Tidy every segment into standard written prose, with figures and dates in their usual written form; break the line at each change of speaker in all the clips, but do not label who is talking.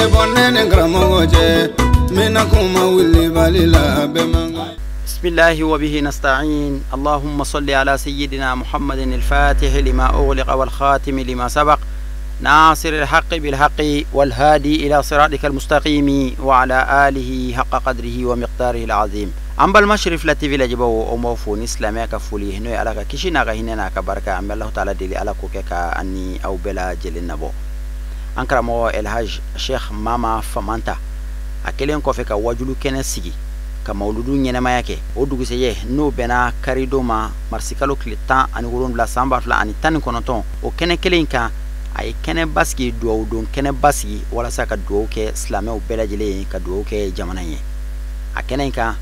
Tɛ bɔ ne ni karamɔgɔ cɛ n bɛna kuma wulibali la bɛɛ man kan.
بسم الله وبه نستعين. اللهم صل على سيدنا محمد الفاتح لما أغلق والخاتم لما سبق ناصر الحق بالحق والهادي إلى صراطك المستقيم وعلى آله حق قدره ومقداره العظيم. An balima Cherif la TV lajɛbaw, o m'aw fo ni silamɛya ka foli, n'o ye Ala ka kisi n'a ka hinɛ n'a ka barika. An bɛ Alahu taala deli, Ala k'o kɛ ka an ni aw bɛɛ lajɛlen nabɔ. An karamɔgɔ Elhaj Sheikh Mama Famanta, a kɛlen kɔfɛ ka wajulu kɛnɛ sigi ka mawuludu ɲɛnɛmaya kɛ, o dugusɛjɛ n'o bɛnna karidon ma, marisikalo tile 17 san 2019, o kɛnɛ kelen kan, a ye kɛnɛ basigi, duwawu don kɛnɛ basigi, walasa ka duwawu kɛ silamɛw bɛɛ lajɛlen ye, ka duwawu kɛ jamana ye. A kɛnɛ in kan,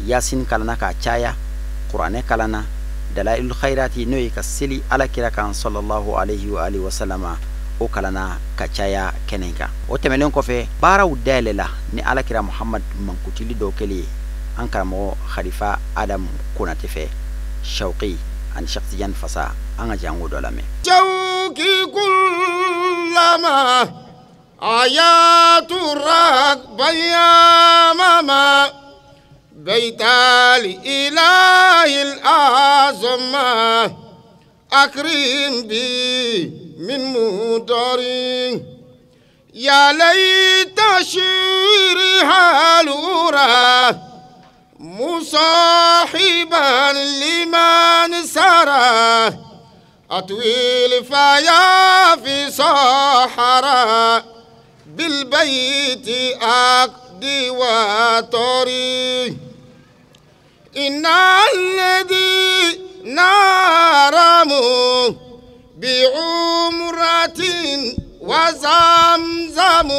Yasin kalanna k'a caya, kuranɛ kalanna, dalailul khairati, n'o ye ka seli Ala kira kan sallallahu alaihi wa alihi wasalama, o kalanna ka caya kɛnɛ in kan. O tɛmɛnen kɔfɛ, baaraw dayɛlɛla ni Ala kira Muhammad mankutili dɔw kɛlen ye an karamɔgɔ Khalifa Adam Konate fɛ, Shawqi ani Cheikh Tidiane Fasa. An ka jango dɔ lamɛn.
شوقي كلما آيات الركب يا ماما بيت الإله الأعظم أكرم بي من مدري يا ليت شعري هالورا مصاحبا لمن سرى أطويل فيا في صحراء بالبيت أقضي وطري إن الذي نارموا بعمرة وزمزم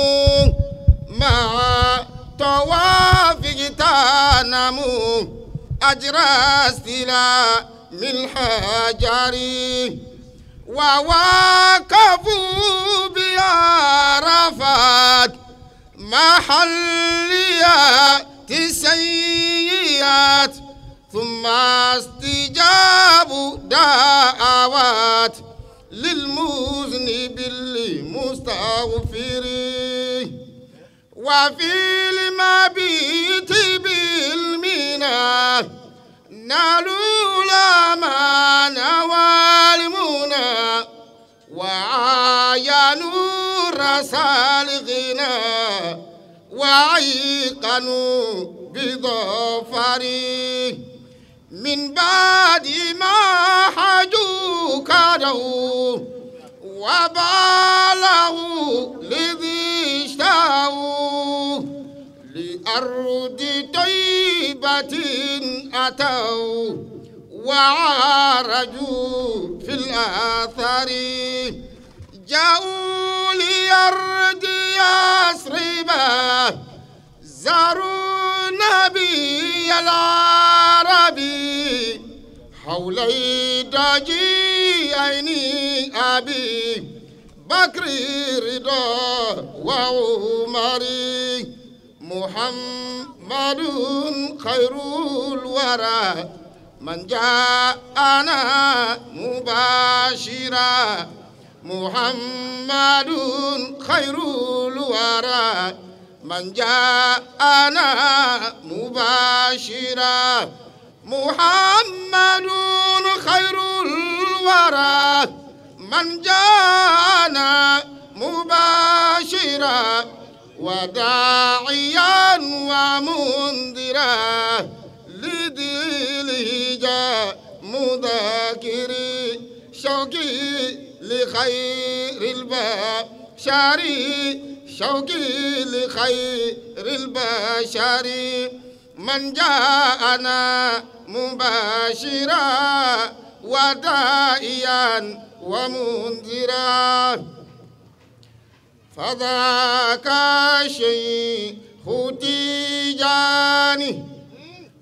مع طواف تنم أجر استلام الحجر ووقفوا بعرفات محليات سيئات ثم استجابوا دعوات للمذنب المستغفر وفي المبيت بالمنى نالوا الأمان والمنى وعاينوا رسال الغنى وعيقنوا بظفره من بعد ما حجوا كادوا وبالغوا لذي اشتهوا لأرض طيبة أتوا وعرجوا في الآثار جاءوا لأرض يثرب زاروا نبي العربي حولي دجيين أبي بكر رضا وعمر محمد خير الورى من جاءنا مباشرا محمد خير الورى من جاءنا مباشرا محمد خير الورى من جاءنا مباشرا وداعيا ومنذرا لذي الهجاء مذاكري شوقي لخير البشر شوقي لخير البشر من جاءنا مباشرا وداعيا ومنذرا فذاك شيخ تيجاني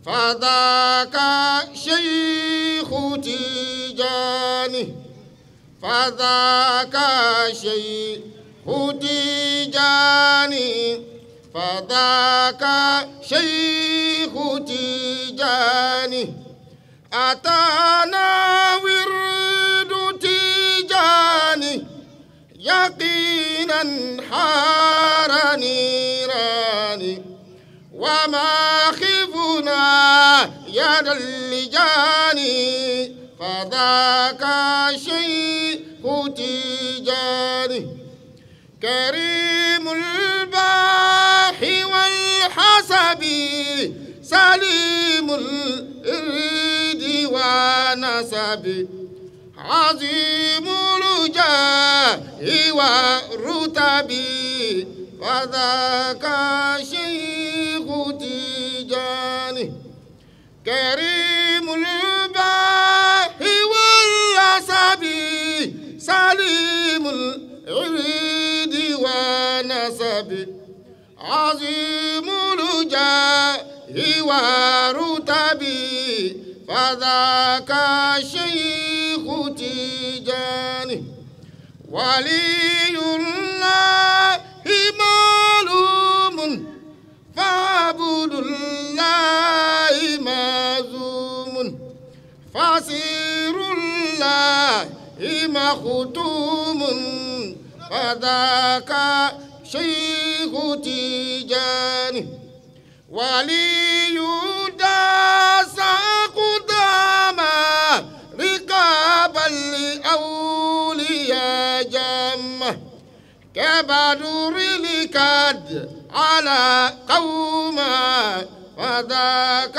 فذاك شيخ تيجاني فذاك شيخ تيجاني فذاك شيخ تيجاني أتانا ورد تيجاني يقينا حار نيراني وما خفنا يد اللجان فذاك شيخ تجاني كريم الباح والحسب سليم الإرد ونسب عظيم الجاه والرتب فذاك شيخ تجاني كريم الباح والحسب سليم العرد ونسب عظيم الجاه ورتب فذاك شيخ تجاني ولي الله معلوم فعبد الله مازوم فسير الله مختوم فذاك شيخ تجاني ولي داس قداما رقاب الأولياء جمّة كبدر لكد على قوما فذاك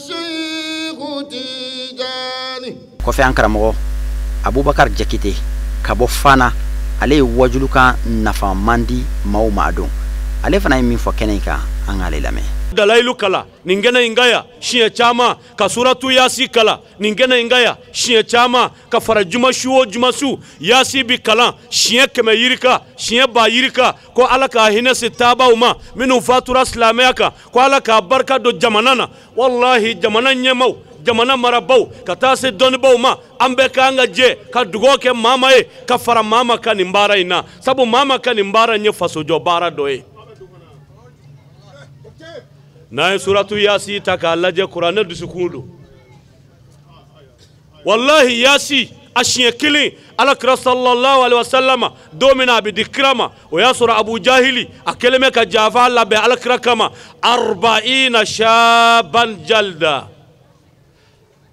شيخ تجاني.
Kɔfɛ an karamɔgɔ Abubakar Jakite ka bɔ Fana, ale ye wajulukan nafa man di maaw ma don. Ale fana ye min fɔ kɛnɛ in kan, an k'ale lamɛn.
Dalayilu kala nin kɛnɛ in ka yan siɲɛ caman, ka suratu yaasi kala nin kɛnɛ in ka yan siɲɛ caman, ka fara juma su o juma su yaasi bi kalan siɲɛ 100 yirika siɲɛ 1000 yirika, ko Ala k'a hinɛ se taabaw ma minnu fatura silamɛya kan, ko Ala k'a barika don jamana na. Walahi jamana ɲɛmaw, jamana marabaw, ka taa se dɔnnibaw ma, an bɛɛ k'an ka jɛ ka dugawu kɛ maama ye ka fara maama ka nin baara in na, sabu maama ka nin baara in ye fasojɔ baara dɔ ye. N'a ye suratu yaasi ta k'a lajɛ, kuranɛ dusukun don. Walahi yaasi a siɲɛ 1 Alakira sallallahu alaihi wasallam don min na a bɛ di kira ma, o y'a sɔrɔ Abu Jahili a kɛlen bɛ ka jafa labɛn Alakira kama 40 shaban jalda,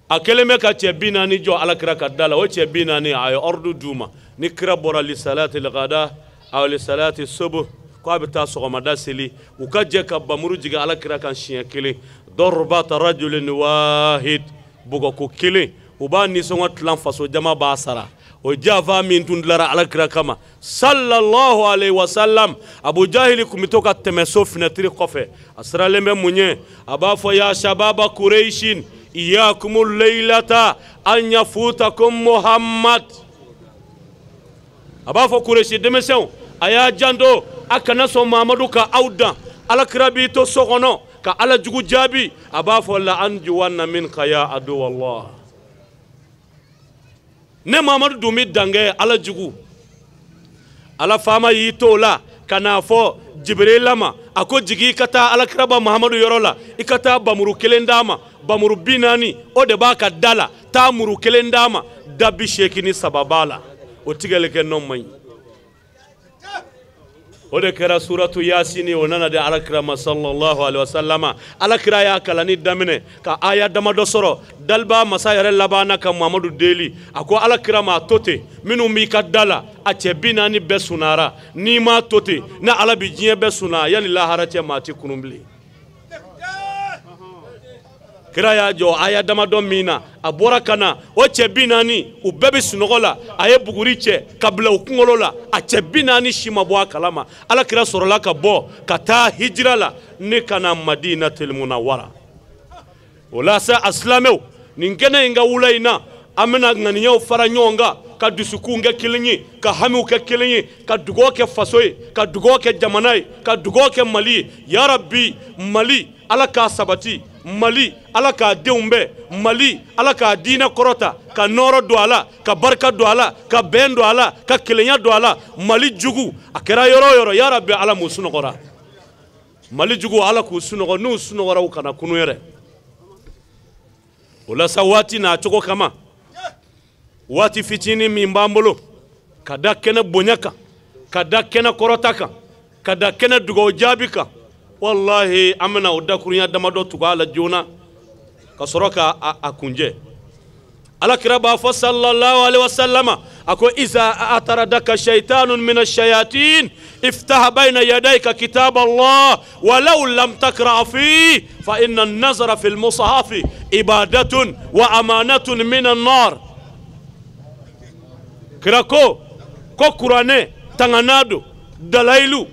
a kɛlen bɛ ka cɛ 40 jɔ Alakira ka da la. O cɛ 40 a ye ordre d'u ma, ni kira bɔra li salati al-ghada aw li salati subuh, ko a bɛ taa sɔgɔmada seli, u ka jɛ ka bamuru jigin Alakira kan siɲɛ 1, darbata rajulin wahid, bugɔko 1, u b'a nisɔngɔ tilan faso jama b'a sara. O jafa min tun dilara Alakira kama sallallahu alaihi wasallam, Abu Jahili kun bɛ to ka tɛmɛ so finɛtiri kɔfɛ, a siralen bɛ mun ye, a b'a fɔ ya shababa Kureishin iyakumul leylata an yafutakum Muhammad. A b'a fɔ Kureishi denmisɛnw, a y'a janto a kana sɔn Mamadu ka aw dan. Alakira b'i to so kɔnɔ ka Ala jugu jaabi, a b'a fɔ la anjuwanna minka ya aduwallah, ne Mamadu dun bɛ dankɛ Ala jugu. Ala faama y'i to o la ka n'a fɔ Jibirila ma, a ko jigin i ka taa Alakiraba Mahamadu yɔrɔ la, i ka taa bamuru 1 d'a ma, bamuru 40 o de b'a ka da la, taa muru 1 d'a ma, da 83 b'a la, o tigɛli kɛ nɔ man ɲi. O de kɛra suratu yasini, o nana di Alakira ma sallallahu alaihi wasallama. Alakira y'a kalanni daminɛ ka aya damadɔ sɔrɔ, daliba masa yɛrɛ labanna ka Mamadu deli, a ko Alakira ma a to ten, minnu b'i ka da la a cɛ 40 bɛɛ sunara, n'i m'a to ten ni Ala bi diɲɛ bɛɛ suna, yanni lahara cɛ maa ti kunun bilen. Kira y'a jɔ aya damadɔ min na, a bɔra ka na o cɛ 40 u bɛɛ bɛ sunɔgɔ la, a ye buguri cɛ ka bila u kunkolo la, a cɛ 40 si ma bɔ a kalama. Alakira sɔrɔla ka bɔ ka taa hijira la ne ka na Madinatul Munawwara. O la sa a silamɛw, nin kɛnɛ in ka wula in na, an bɛna ŋaniyaw fara ɲɔgɔn kan, ka dusukun kɛ kelen ye, ka hamiw kɛ kelen ye, ka dugawu kɛ faso ye, ka dugawu kɛ jamana ye, ka dugawu kɛ Mali ye. Yarabi Mali, Ala k'a sabati, Mali Ala k'a denw bɛɛ, Mali Ala k'a diinɛ kɔrɔta, ka nɔɔrɔ don a la, ka barika don a la, ka bɛn don a la, ka kelenya don a la. Mali jugu a kɛra yɔrɔ o yɔrɔ, yarabi Ala m'u sunɔgɔra. Mali jugu Ala k'u sunɔgɔ, n'u sunɔgɔra u kana kunu yɛrɛ. O la sa waati n'a cogo kama, waati fitinin min b'an bolo ka da kɛnɛ bonya kan, Ka da kɛnɛ kɔrɔta kan, ka da kɛnɛ dugawu jaabi kan. Wallahi an bɛna o dakurunya damadɔ tugu a la joona ka sɔrɔ ka a kunjɛ. Ala kira b'a fɔ sallallahu alaihi wasallama, a ko iza ataradaka shaytanun min ash-shayatin iftah bayna yadayka kitab Allah walau lam takra fi fa inna an-nazara fi al-mushaf ibadatun wa amanatun min an-nar. Kira ko kuranɛ tangana don, dalailu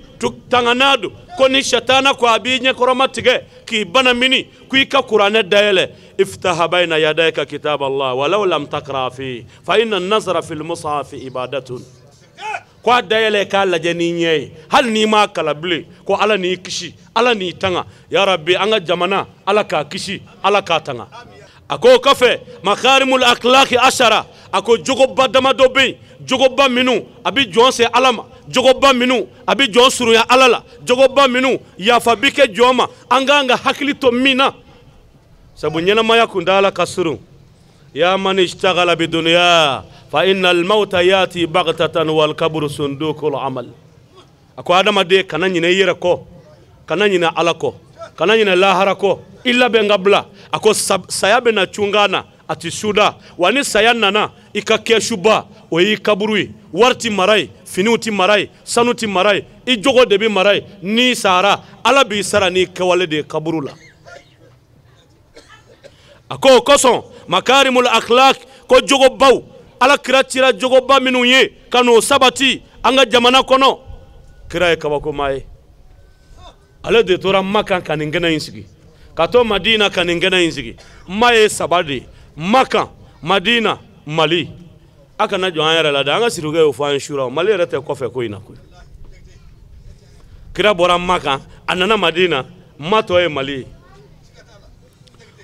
tangana don, ko ni shatana ko a b'i ɲɛkɔrɔma tigɛ k'i bana mini, ko i ka kuranɛ dayɛlɛ. Iftaha bayna yadayka kitab Allah walau lam takra fi fa inna an-nazara fi al-mushaf ibadatun. Ko a dayɛlɛ k'a lajɛ n'i ɲɛ ye, hali n'i m'a kalan bilen, ko Ala n'i kisi, Ala n'i tanga. Ya Rabbi, an ka jamana Ala k'a kisi, Ala k'a tanga. A ko o kɔfɛ makarimul akhlaqi ashara, a ko jogoba damadɔ bɛ yen, jogoba minnu a bɛ jɔn se Ala ma, jogoba minnu a bɛ jɔn surunya Ala la, jogoba minnu yafa bɛ kɛ jɔn ma, an k'an ka hakili to min na. Sabu ɲɛnamaya kuntaala ka surun. Ya man ishtaghala bi dunya fa inna al-mauta yati baghtatan wal kabru sundukul amal. A ko adamaden kana ɲinɛ i yɛrɛ kɔ, kana ɲinɛ Ala kɔ, kana ɲinɛ lahara kɔ, i labɛn ka bila. A ko saya bɛna cunga na, a ti suda. Wa ni saya nana, i ka kɛsuba o y'i kaburu ye. Wari ti mara ye, finiw ti mara ye, sanu ti mara ye, i jogo de bi mara ye. N'i sara, Ala b'i sara n'i kɛwale de ye kaburu la. A ko o kosɔn makarimul akhlaq, ko jogobaw, Ala kira cira jogoba minnu ye ka n'o sabati an ka jamana kɔnɔ. Kira ye kabakoma ye. Ale de tora Makan ka nin kɛnɛ in sigi, ka to Madina ka nin kɛnɛ in sigi. Ma ye saba de ye, Makan, Madina, Mali. A kana jɔ an yɛrɛ la dɛ, an ka sirikɛ y'o fɔ an ye sura. Mali yɛrɛ tɛ kɔfɛ ko in na koyi. Kira bɔra Makan, a nana Madina, ma tɔ ye Mali ye.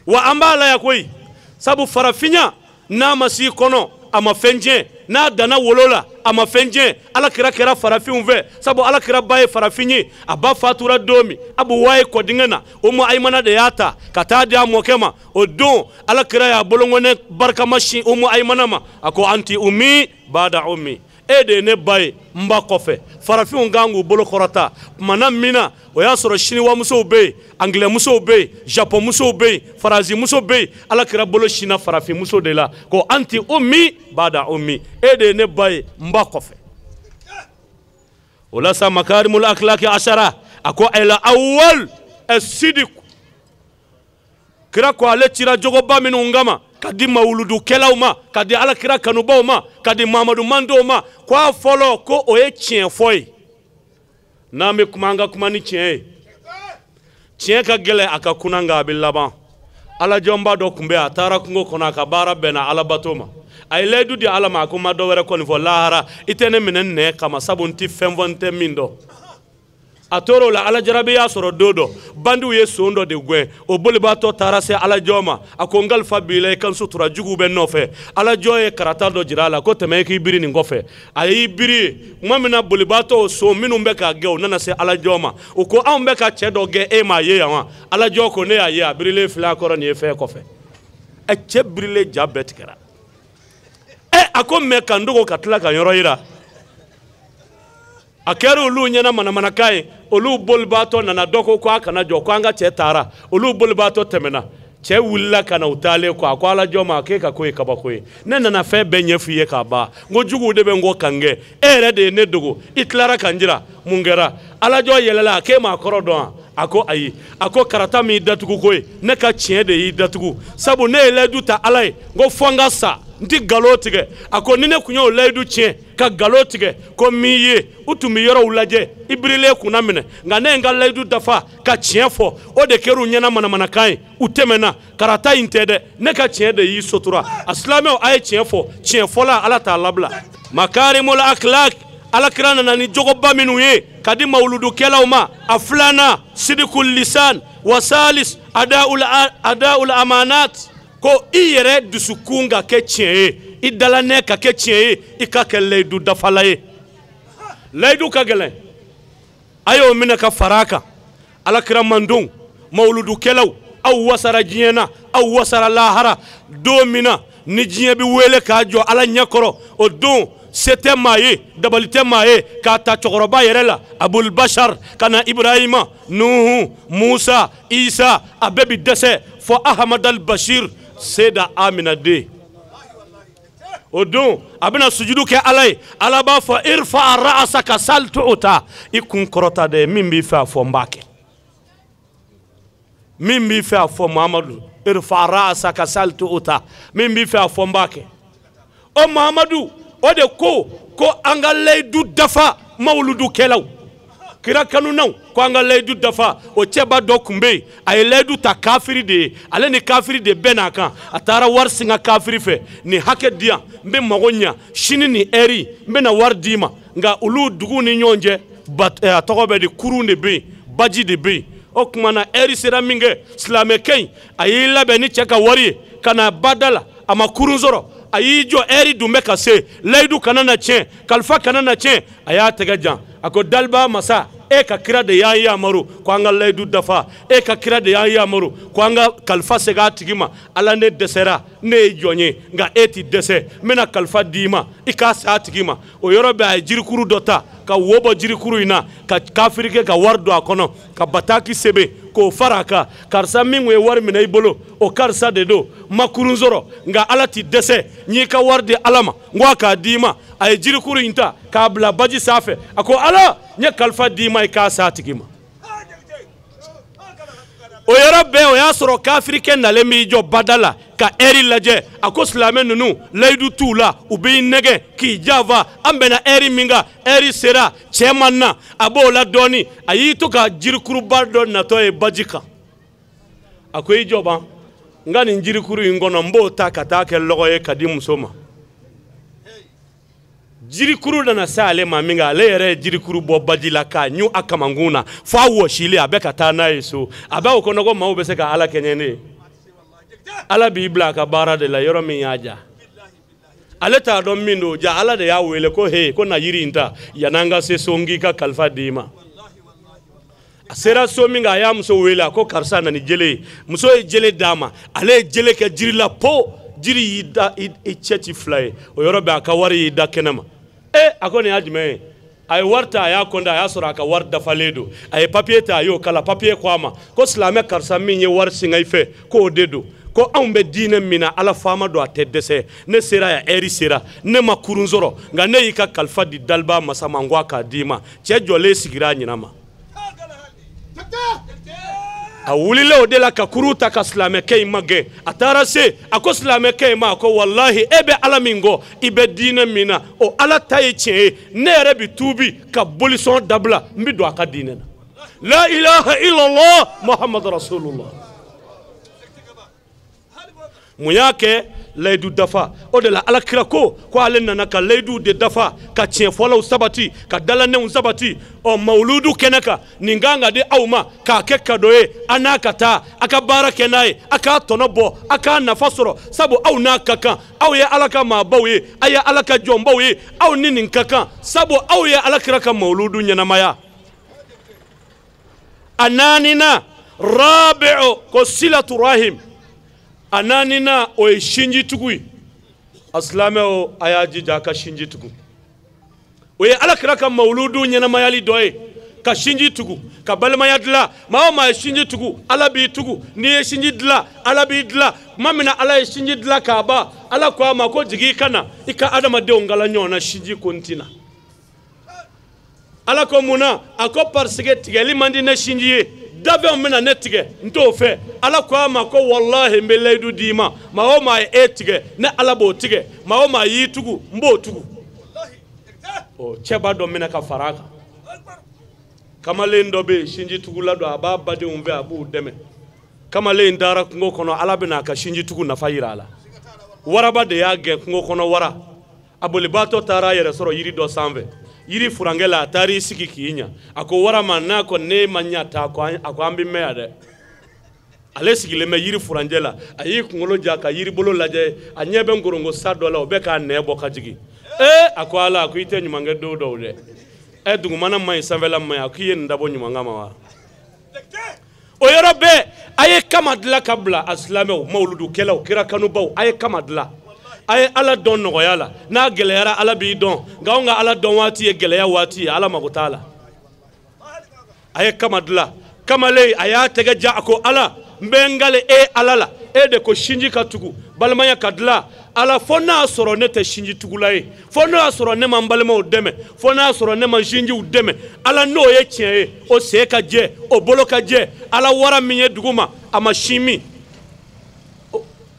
Wa an b'a la yan koyi, sabu farafinya n'a ma s'i kɔnɔ a ma fɛn tiɲɛ, n'a danna wolo la a ma fɛn tiɲɛ. Ala kira kɛra farafinw fɛ, sabu ala kira ba ye farafin ye. A ba fatura don min, Abu Wayi kɔdingɛ na, Umu Ayimana de y'a ta ka taa di a mɔkɛ ma. O don ala kira y'a bolonɔni barikama sin Umu Ayimana ma, a ko anti ummi bada ummi, e de ye ne ba ye n ba kɔfɛ. Farafinw kan k'u bolo kɔrɔta kumana min na, o y'a sɔrɔ siniwamusow bɛ yen, angilɛmusow bɛ yen, japɔnmusow bɛ yen, faransimuso bɛ yen. Ala kira bolo sinna farafinmuso de la, ko anti ummi bada ummi, e de ye ne ba ye n ba kɔfɛ. O la sa makarimul akhlaqi ashara, a ko el awwal as-sidiq. Kira ko ale cira jogoba minnu kama ka di mawuludukɛlaw ma, ka di ala kira kanubaw ma, ka di Mamadu mandenw ma, ko a fɔlɔ ko o ye tiɲɛ fɔ ye. N'an bɛ kuma, an ka kuma ni tiɲɛ ye. Tiɲɛ ka gɛlɛn a ka kunna, nka a bɛ laban. Alajɔnba dɔ tun bɛ yen, a taara kungo kɔnɔ, a ka baara bɛnna alabato ma. A ye layidu di Ala ma, a ko n ma dɔ wɛrɛ kɔni fɔ lahara, i tɛ ne minɛ nɛn kama, sabu n tɛ fɛn fɔ n tɛ min dɔn. A tor'o la, alajarabi y'a sɔrɔ don dɔ, bandiw ye son dɔ de gɛn, o bolibaatɔ taara se alajɔ ma. A ko n kalifa b'i la, i ka n sutura, juguw bɛ nɔfɛ. Alajɔ ye karata dɔ jira a la, ko tɛmɛ i k'i biri nin kɔfɛ. A y'i biri ye tuma min na, bolibaatɔ son minnu bɛ k'a gɛn, u nana se alajɔ ma. U ko anw bɛ ka cɛ dɔ gɛn, e m'a ye yan wa? Alajɔ ko ne y'a ye, a birilen filɛ a kɔrɔ nin ye fɛn kɔfɛ. Ɛ, cɛ birilen ja bɛɛ tigɛra. Ɛ, a ko mɛ ka n dogo ka tila ka yɔrɔ yira. A kɛra olu ɲɛna manamanakan ye. Olu bolibaatɔ nana, dɔ ko k'a kana jɔ, ko an ka cɛ taara. Olu bolibaatɔ tɛmɛna, cɛ wulila ka na u taalen kɔ. A ko alajɔ ma, k'e ka ko ye kabako ye, ne nana fɛn bɛɛ ɲɛf'i ye k'a ban, n ko juguw de bɛ n kɔ ka n gɛn, e yɛrɛ de ye ne dogo, i tilara ka n jira, mun kɛra? Alajɔ yɛlɛla, a k'e m'a kɔrɔ dɔn wa? A ko ayi. A ko karata min datugu ko ye, ne ka tiɲɛ de y'i datugu, sabu ne ye layidu ta Ala ye, n ko fɔ n ka sa, n ti nkalon tigɛ. A ko ni ne kun y'o layidu tiɲɛ ka nkalon tigɛ, ko min ye u tun bɛ yɔrɔw lajɛ, i birilen kunna minɛ, nka ne ye n ka layidu dafa ka tiɲɛ fɔ, o de kɛra u ɲɛna manamanakan ye, u tɛmɛna. Karata in tɛ dɛ, ne ka tiɲɛ de y'i sotura. A silamɛw, a ye tiɲɛ fɔ, tiɲɛ fɔla Ala t'a labila. Makarimul akhlaq, ala kira nana ni jogoba minnu ye ka di mawuludukɛlaw ma. A filanan sidikul lisan, wa salis adaul amanat, ko i yɛrɛ dusukun ka kɛ tiɲɛ ye, i dalanɛ ka kɛ tiɲɛ ye, i ka kɛ layidu dafala ye. Layidu ka gɛlɛn, a y'o minɛ ka fara a kan. Ala kira mandenw, mawuludukɛlaw, aw wasara diɲɛ na, aw wasara lahara. Don min na ni diɲɛ bɛ wele k'a jɔ Ala ɲɛkɔrɔ, o don Se tɛ maa ye, dabali tɛ maa ye, k'a ta cɛkɔrɔba yɛrɛ la, Abul Bashar, ka na Ibrahima, Nuhu, Musa, Isa, a bɛɛ bi dɛsɛ fɔ Ahamad al Bashir, Seda Amina den. O don a bɛna sujudu kɛ Ala ye, Ala b'a fɔ irfa ra'asaka sal tu'ta, i kun kɔrɔta dɛ, min b'i fɛ a fɔ n b'a kɛ. Min b'i fɛ a fɔ Muhamadu, irfa ra'asaka sal tu'ta, min b'i fɛ a fɔ n b'a kɛ. O Muhamadu o de ko ko an ka layidu dafa mawuludukɛlaw, kira kanunaw, ko an ka layidu dafa. O cɛba dɔ tun bɛ yen, a ye layidu ta kafiri de ye, ale ni kafiri de bɛn n'a kan. A taara wari singa kafiri fɛ, nin hakɛ di yan, n bɛ mago ɲa, sini nin ɛri n bɛna wari d'i ma. Nka olu duguw ni ɲɔgɔn cɛ, a tɔgɔ bɛ di, kurun de bɛ yen, baji de bɛ yen. O tuma na ɛri sera min kɛ, silamɛkɛ in a y'i labɛn ni cɛ ka wari ye ka na bada la, a ma kurun sɔrɔ. A y'i jɔ, ɛri dun bɛ ka se, layidu kana na tiɲɛ, kalifa kana na tiɲɛ. A y'a tɛgɛ jan, a ko daliba masa, e ka kira de y'an yamaru ko an ka layidu dafa, e ka kira de y'an yamaru ko an ka kalifa segin a tigi ma. Ala, ne dɛsɛra, ne ye jɔn ye, nka e ti dɛsɛ, n bɛna kalifa d'i ma, i k'a se a tigi ma. O yɔrɔ bɛɛ a ye jirikuru dɔ ta ka wo bɔ jirikuru in na, ka kafirikɛ ka wari don a kɔnɔ, ka bataki sɛbɛn k'o fara a kan. Karisa min kun ye wari minɛ i bolo, o karisa de don, ma kurun sɔrɔ, nka Ala ti dɛsɛ, n y'i ka wari di Ala ma, n ko a k'a d'i ma. A ye jirikuru in ta k'a bila baji sanfɛ, a ko Ala, n ye kalifa d'i ma, i k'a s'a tigi ma. O yɔrɔ bɛɛ o y'a sɔrɔ kafirikɛ nalen b'i jɔ bada la ka ɛri lajɛ. A ko silamɛ ninnu layidu t'u la, u b'i nɛgɛ k'i janfa, an bɛnna ɛri min kan, ɛri sera, cɛ ma na. A b'o la dɔɔnin, a y'i to ka jirikuruba dɔ natɔ ye baji kan. A ko i jɔ ban, n ka nin jirikuru in kɔnɔ, n b'o ta ka taa kɛ lɔgɔ ye ka di muso ma. Jirikuru nana se ale ma min kɛ, ale yɛrɛ ye jirikuru bɔ baji la k'a ɲun a kamankun na f'a wɔsilen, a bɛ ka taa n'a ye so. A b'a o kɔnɔ ko maaw bɛ se ka Ala kɛɲɛ ne ye. Ala b'i bila a ka baara de la yɔrɔ min y'a ja. Ale t'a dɔn min don, ja Ala de y'a wele ko he, ko na yiri in ta yan'an ka se so, n k'i ka kalifa d'i ma. A sera so min kan, a y'a muso wele, a ko karisa na ni jele ye. Muso ye jele d'a ma, ale ye jele kɛ jiri la po, jiri y'i da i cɛ ci fila ye. O yɔrɔ bɛɛ a ka wari y'i da kɛnɛ ma. A ko nin y'a jumɛn ye? A ye wari ta, a y'a kɔnda, a y'a sɔrɔ a ka wari dafalen don. A ye papiye ta, a y'o kala. Papiye ko a ma ko silamɛ karisa min ye wari singa i fɛ, k'o de don, ko anw bɛ diinɛ min na, Ala faama don, a tɛ dɛsɛ. Ne sera yan, ɛri sera, ne ma kurun sɔrɔ, nka ne y'i ka kalifa di daliba masa ma, n ko a k'a d'i ma. Cɛ jɔlen sigira a ɲɛna ma. A wulila o de la ka kuru ta ka silamɛkɛ in magɛn. A taara se, a ko silamɛkɛ in ma, a ko walahi, e bɛ Ala min kɔ, i bɛ diinɛ min na, o Ala ta ye tiɲɛ ye. Ne yɛrɛ bi tuubi ka bolisɔn dabila, n bi don a ka diinɛ na. La ilaha illallah Muhammadu rasulullah. Mun y'a kɛ? Layidu dafa. O de la Ala kira ko ko ale nana ka layidu de dafa, ka tiɲɛfɔlaw sabati, ka dalanenw sabati. Ɔ mawuludu kɛnɛ kan, nin kan ka di aw ma k'a kɛ kado ye, a n'a ka taa a ka baara kɛ n'a ye, a k'a tɔnɔ bɔ, a k'a nafa sɔrɔ, sabu aw n'a ka kan. Aw ye Ala ka maabaw ye, a ye Ala ka jɔnbaw ye, aw ni nin ka kan, sabu aw ye Ala kira ka mawuludu ɲɛnamaya. A naaninan, rabi'u, ko silatu rahim. A naaninan o ye sinji tugu ye. A silamɛw, a y'a jija a ka sinji tugu. O ye Ala kira ka mawuludu ɲɛnamayali dɔ ye, ka sinji tugu, ka balimaya dilan. Maa o maa ye sinji tugu, Ala b'i tugu. N'i ye sinji dilan, Ala b'i dilan. Tuma min na Ala ye sinji dilan k'a ban, Ala ko a ma ko jigin i ka na i ka adamadenw kala ɲɔgɔn na sinji ko n tɛna. Ala ko mun na? A ko parce que tigɛli man di ne sinji ye, dafɛnw bɛna ne tigɛ, n t'o fɛ. Ala ko a ma ko walahi, n bɛ layidu d'i ma, maa o maa ye e tigɛ, ne Ala b'o tigɛ, maa o maa y'i tugu, n b'o tugu. Ɔ cɛba dɔ minɛ ka fara a kan. Kamalen dɔ bɛ yen, sinji tugula don, a b'a badenw fɛ, a b'u dɛmɛ. Kamalen in taara kungo kɔnɔ, Ala bɛna a ka sinji tugu nafa yira a la. Waraba de y'a gɛn, kungo kɔnɔ wara. A bolibaatɔ taara a yɛrɛ sɔrɔ yiri dɔ sanfɛ. Yiri furankɛ la, a taara i sigi k'i ɲa. A ko wara ma, n'a ko ne ma ɲa ta, a ko an bɛ mɛn yan dɛ. Ale sigilen bɛ yiri furancɛ la, a y'i kunkolo ja ka yiribolo lajɛ, a ɲɛ bɛ nkorongo sa dɔ la, o bɛ k'a nɛ bɔ ka jigin. A ko Ala, a ko i tɛ ɲuman kɛ don dɔw dɛ. Dugumana man ɲi, sanfɛla man ɲi, a k'i ye nin dabɔ ɲuman kama wa? O yɔrɔ bɛɛ a ye kama dilan ka bila. A silamɛw, mawuludukɛlaw, kira kanubaw, a ye kama dilan. A ye ala dɔn nɔgɔya la n'a gɛlɛyara ala b'i dɔn nka anw ka ala dɔn waati ye gɛlɛya waati ye ala mago t'a la a ye kama dilan kamalen a y'a tɛgɛ ja a ko ala n bɛ n kale e ala la e de ko sinji ka tugu balimaya ka dilan ala fo n'a sɔrɔ ne tɛ sinji tugula ye fo n'o y'a sɔrɔ ne ma n balimaw dɛmɛ fo n'a sɔrɔ ne ma sinjiw dɛmɛ ala n'o ye tiɲɛ ye o sen ka jɛ o bolo ka jɛ ala wara min ye dugu ma a ma sin min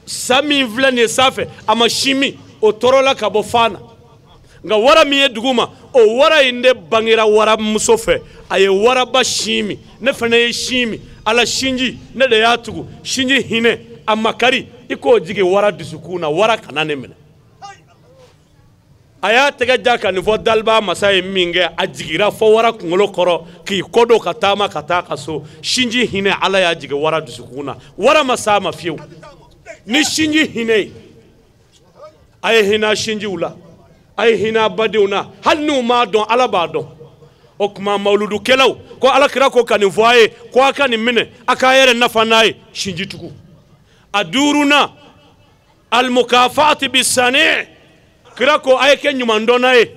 sa min filɛ nin ye sanfɛ a ma sin min o tɔɔrɔla ka bɔ fan na nka wara min ye dugu ma o wara in de bangera waramuso fɛ a ye waraba sin min ne fana ye sin min ala sinji ne de y'a tugu sinji hinɛ a makari i k'o jigin wara dusukun na wara kana ne minɛ a y'a tɛgɛ ja ka nin fɔ daliba masa ye min kɛ a jiginra fɔ wara kunkolo kɔrɔ k'i kɔ don ka taama ka taa ka so sinji hinɛ ala y'a jigin wara dusukun na wara ma s'a ma fiyewu ni sinji hinɛ ye a ye hinɛ sinjiw la a ye hinɛ a badenw na hali n'u m'a dɔn ala b'a dɔn o tuma mawuludukɛlaw ko ala kira ko ka nin fɔ a ye ko a ka nin minɛ a k'a yɛrɛ nafa n'a ye sinji tugu a duurunan alimukafaati bi sani kira ko a ye kɛ ɲumandɔnna ye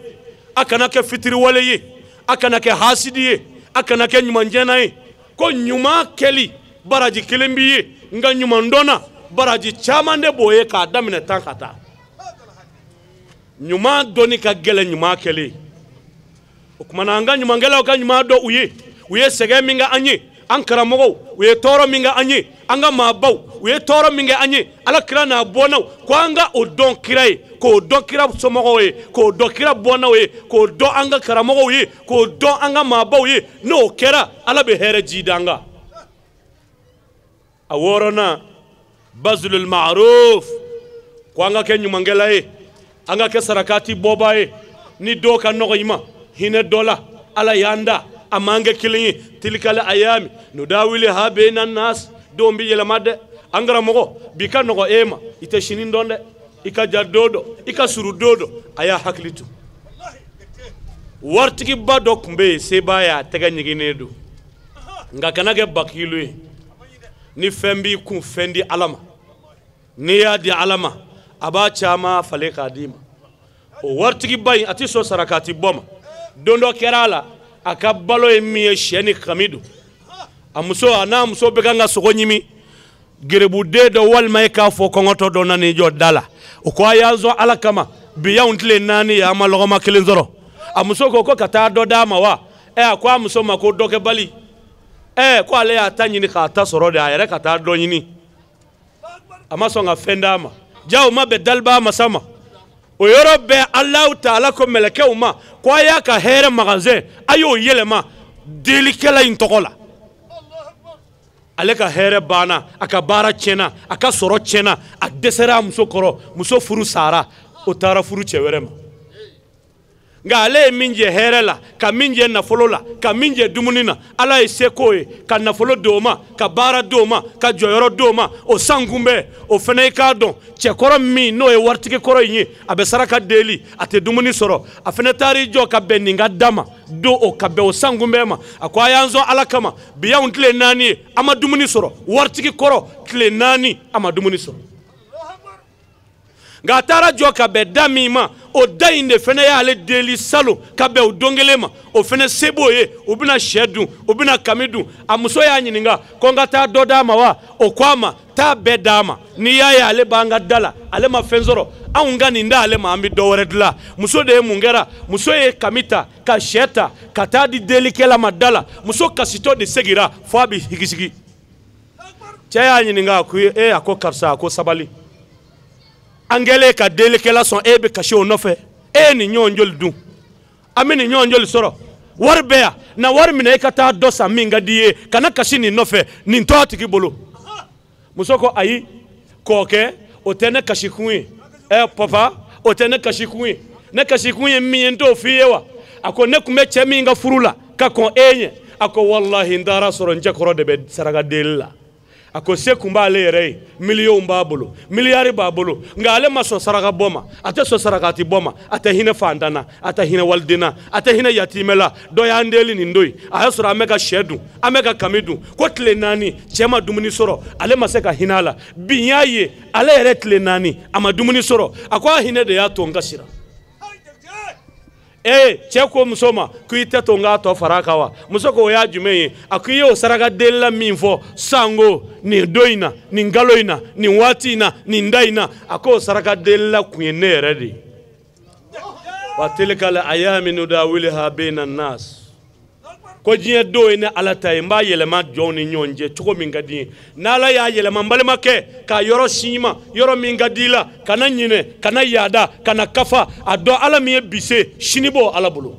a kana kɛ fitiriwale ye a kana kɛ hasidi ye a kana kɛ ɲumanjɛnna ye ko ɲuman kɛli baraji kelen b'i ye nka ɲumandɔnna baraji caman de b'o ye k'a daminɛ tan ka taa ɲuman dɔnni ka gɛlɛn ɲuman kɛlen o tuma na an ka ɲumankɛlaw ka ɲuman dɔn u ye sɛgɛn min kɛ an ye an karamɔgɔw u ye tɔɔrɔ min kɛ an ye an ka maabaw u ye tɔɔrɔ min kɛ an ye ala kira n'a bɔnnaw ko an ka o dɔn kira ye k'o dɔn kira somɔgɔw ye k'o dɔn kira bɔnnaw ye k'o dɔn an ka karamɔgɔw ye k'o dɔn an ka maabaw ye n'o kɛra ala bɛ hɛrɛ ji d'an kan a wɔɔrɔnan bazulul ma'ruf ko an ka kɛ ɲumankɛla ye an ka kɛ sarakati bɔba ye ni dɔw ka nɔgɔ i ma hinɛ dɔ la ala y'an da a m'an kɛ kelen ye tilikali ayami nudawili ha bena nas don bi yɛlɛma dɛ an karamɔgɔ bi ka nɔgɔ e ma i tɛ sini dɔn dɛ i ka ja don dɔ i ka suru don dɔ a y'a hakili to waritigiba dɔ tun bɛ yen sebaa ye a tɛgɛ ɲiginnen don nka kana kɛ bakilu ye ni fɛn b'i kun fɛn di ala ma n'i y'a di ala ma a b'a caman falen k'a d'i ma o waritigiba in a tɛ sɔn sarakati bɔ ma don dɔ kɛra a la a ka balo ye min ye sɛ ni kami don a muso a n'a muso bɛ kan ka sogo ɲimi gerebuden dɔ walima e k'a fɔ kɔngɔtɔ dɔ nan'i jɔ da la o ko a y'an sɔn ala kama bi y'anw tile naani ye an ma lɔgɔma kelen sɔrɔ a muso ko ko ka taa dɔ d'a ma wa ɛ a ko a muso ma ko dɔ kɛbali ɛ ko ale y'a ta ɲini k'a ta sɔrɔ de a yɛrɛ ka taa dɔ ɲini a ma sɔn ka fɛn d'a ma ja o ma bɛn daliba masa ma o yɔrɔ bɛɛ Alahu taala ko mɛlɛkɛw ma ko a y'a ka hɛrɛ magasin a y'o yɛlɛma delikɛla in tɔgɔ la ale ka hɛrɛ banna a ka baara tiɲɛna a ka sɔrɔ tiɲɛna a dɛsɛra a muso kɔrɔ muso furu sara o taara furu cɛ wɛrɛ ma nka ale ye min jɛ hɛrɛ la ka min jɛ nafolo la ka min jɛ dumuni na ala ye se k'o ye ka nafolo d'o ma ka baara d'o ma ka jɔyɔrɔ d'o ma o sankunbɛn o fana i k'a dɔn cɛkɔrɔ min n'o ye waritigi kɔrɔ in ye a bɛ saraka deli a tɛ dumuni sɔrɔ a fana taar'i jɔ ka bɛn nin ka da ma don o ka bɛn o sankunbɛn ma a ko a y'an sɔn ala kama bi y'anw tile naani ye a ma dumuni sɔrɔ waritigi kɔrɔ tile naani a ma dumuni sɔrɔ nka a taara jɔ ka bɛn da min ma o da in de fana y'ale deli salon ka bɛn o don kelen ma o fana se b'o ye u bɛna sɛ dun u bɛna kami dun a muso y'a ɲininka ko n ka taa dɔ d'a ma wa o ko a ma taa bɛɛ d'a ma n'i y'a ye ale b'an ka da la ale ma fɛn sɔrɔ anw ka nin d'ale ma an bɛ dɔ wɛrɛ dilan muso de ye mun kɛra muso ye kami ta ka sɛ ta ka taa di delikɛla ma da la muso kasitɔ de seginna fo a bɛ higisigi cɛ y'a ɲininka a ko e a ko karisa a ko sabali an kɛlen ka delikɛla sɔn e bɛ kasi o nɔfɛ e ye nin ɲɔgɔn joli dun an bɛ nin ɲɔgɔn joli sɔrɔ wari bɛ yan na wari minɛ e ka taa dɔ san min ka di i ye kana kasi nin nɔfɛ nin to a tigi bolo muso ko ayi kɔkɛ o tɛ ne kasikun ye ɛ papa o tɛ ne kasikun ye ne kasikun ye min ye n t'o f'i ye wa a ko ne tun bɛ cɛ min ka furu la ka kɔn e ɲɛ a ko walahi n taara sɔrɔ n cɛkɔrɔ de bɛ saraka deli la A ko se kun b'ale yɛrɛ ye, miliyɔnw b'a bolo, miliyari b'a bolo, nka ale ma sɔn saraka bɔ ma, a tɛ sɔn sarakati bɔ ma, a tɛ hinɛ fantan na, a tɛ hinɛ waliden na, a tɛ hinɛ yatimɛ la. Dɔ y'an deli nin don in, a y'a sɔrɔ an bɛ ka sɛ dun, an bɛ ka kami dun, ko tile 4 cɛ ma dumuni sɔrɔ, ale ma se ka hinɛ a la. Bi n y'a ye ale yɛrɛ tile 4 a ma dumuni sɔrɔ, a ko a hinɛ de y'a to n ka siran. Ee cɛ ko muso ma ko i tɛ to n k'a tɔ fara a kan wa? Muso ko o y'a jumɛn ye? A ko i y'o saraka delila min fɔ sango nin don in na, nin kalo in na, nin waati in na, nin da in na, a k'o saraka delila kun ye ne yɛrɛ de ye. Wa tilka al ayami nudawiliha bayna nas. Ko diɲɛ don ye ne Ala ta ye, n b'a yɛlɛma jɔnw ni ɲɔgɔn cɛ cogo min ka di n ye. N'Ala y'a yɛlɛma n balimakɛ k'a yɔrɔ si ma, yɔrɔ min ka di i la, kana ɲinɛ, kana yaada, kana kafa, a dɔn Ala min ye bi se, sini b'o Ala bolo.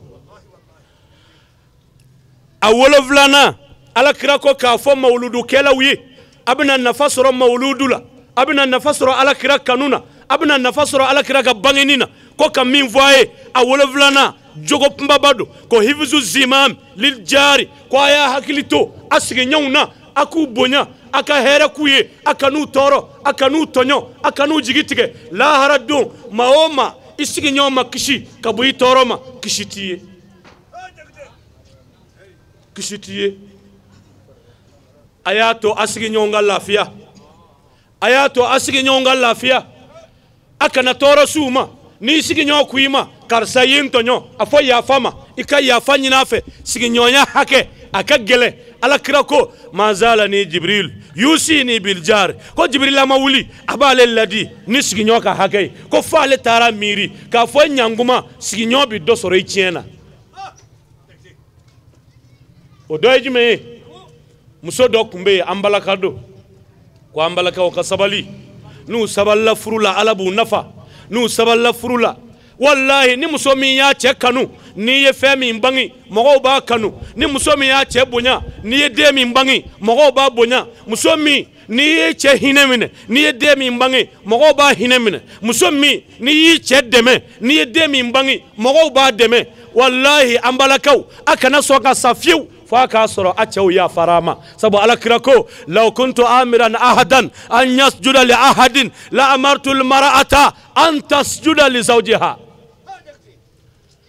A 7nan, Ala kira ko k'a fɔ mawuludukɛlaw ye, a bɛna nafa sɔrɔ mawuludu la, a bɛna nafa sɔrɔ Ala kira kanu na, a bɛna nafa sɔrɔ Ala kira ka bangeni na, ko ka min fɔ a ye, a 7nan jogo kunbaba don, ko hifizu zimam lil jari, ko a y'a hakili to a sigiɲɔgɔnw na, a k'u bonya, a ka hɛrɛ k'u ye, a kan'u tɔɔrɔ, a kan'u tɔɲɔ, a kan'u jigi tigɛ. Lahara don, maa o maa i sigiɲɔgɔn ma kisi ka bɔ i tɔɔrɔ ma, kisi t'i ye, kisi t'i ye. A y'a to a sigiɲɔgɔn ka lafiya, a y'a to a sigiɲɔgɔn ka lafiya, a kana tɔɔrɔ s'u ma. N'i sigiɲɔgɔn ko i ma karisa ye n tɔɲɔ, a fɔ yafa ma, i ka yafa ɲini a fɛ. Sigiɲɔgɔnya hakɛ a ka gɛlɛn. Ala kira ko manzala ni Jibril yusini bil jar, ko Jibril ma wuli a b'ale ladi ni sigiɲɔgɔn ka hakɛ ye, ko fo ale taara miiri k'a fɔ ɲanguma sigiɲɔgɔn bi dɔ sɔrɔ i tiɲɛ na. O dɔ ye jumɛn ye? Muso dɔ tun bɛ yen, an balaka don, ko an balakaw ka sabali, n'u sabalila furu la Ala b'u nafa, n'u sabalila furu la walahi ni muso min y'a cɛ kanu, n'i ye fɛn min bange mɔgɔw b'a kanu, ni muso min y'a cɛ bonya, n'i ye den min bange mɔgɔw b'a bonya, muso min n'i ye cɛ hinɛ minɛ, n'i ye den min bange mɔgɔw b'a hinɛ minɛ, muso min n'i y'i cɛ dɛmɛ, n'i ye den min bange mɔgɔw b'a dɛmɛ. Walahi an balakaw, a kana sɔn ka sa fiyewu fo a k'a sɔrɔ a cɛw yafara a ma. Sabu Ala kira ko law kuntu amiran ahadan an yasjuda li ahadin la amartu almar'ata an tasjuda li zawjiha.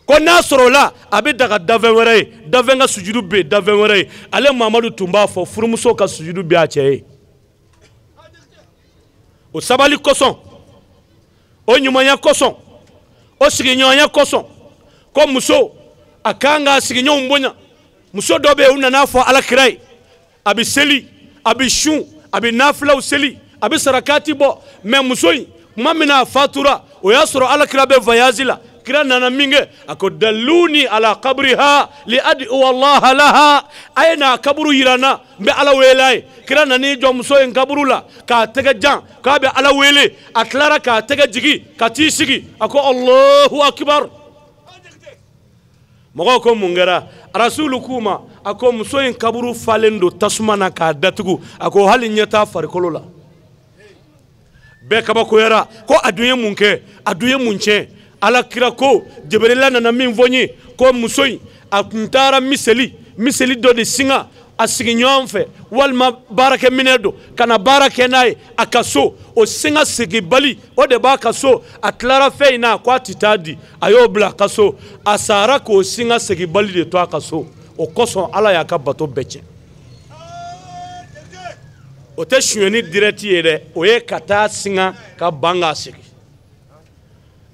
Ko n'a sɔrɔ la a bɛ daga dafɛn wɛrɛ ye, dafɛn ka sujudu bɛ yen, dafɛn wɛrɛ ye. Ale Mamadu tun b'a fɔ furumuso ka sujudu bɛ a cɛ ye. O sabali kosɔn, o ɲumanya kosɔn, o sigiɲɔgɔnya kosɔn, ko muso a kan k'a sigiɲɔgɔnw bonya. Muso dɔ bɛ yen, u nana fɔ Ala kira ye, a bɛ seli, a bɛ sun, a bɛ nafilaw seli, a bɛ sarakati bɔ, mɛ muso in tuma min na a fatura, o y'a sɔrɔ Ala kira bɛ voyage la. Kira nana min kɛ, a ko daluni ala kabriha li adu allaha laha, a ye n'a kaburu yira n na, n bɛ Ala wele a ye. Kira nan'i jɔ muso in kaburu la k'a tɛgɛ jan k'a bɛ Ala wele, a tilara k'a tɛgɛ jigi ka t'i sigi, a ko Allahu akibar. Mɔgɔw ko mun kɛra? Rasulu k'u ma, a ko muso in kaburu falen don tasuma na k'a datugu, a ko hali ɲɛ t'a farikolo la. Bɛɛ kabakoyara ko a dun ye mun kɛ, a dun ye mun tiɲɛ? Ala kira ko Jibrila nana min fɔ n ye, ko muso in a tun taara miseli dɔ de singa a sigiɲɔgɔn fɛ, walima baarakɛminɛ don ka na baara kɛ n'a ye a ka so, o singa segibali o de b'a ka so. A tilara fɛn in na ko a tɛ taa di, a y'o bila a ka so, a sara k'o singa segibali de to a ka so. O kosɔn Ala y'a ka bato bɛɛ tiɲɛ. O tɛ sonyɛni direct ye dɛ, o ye ka taa singa ka ban k'a sigi.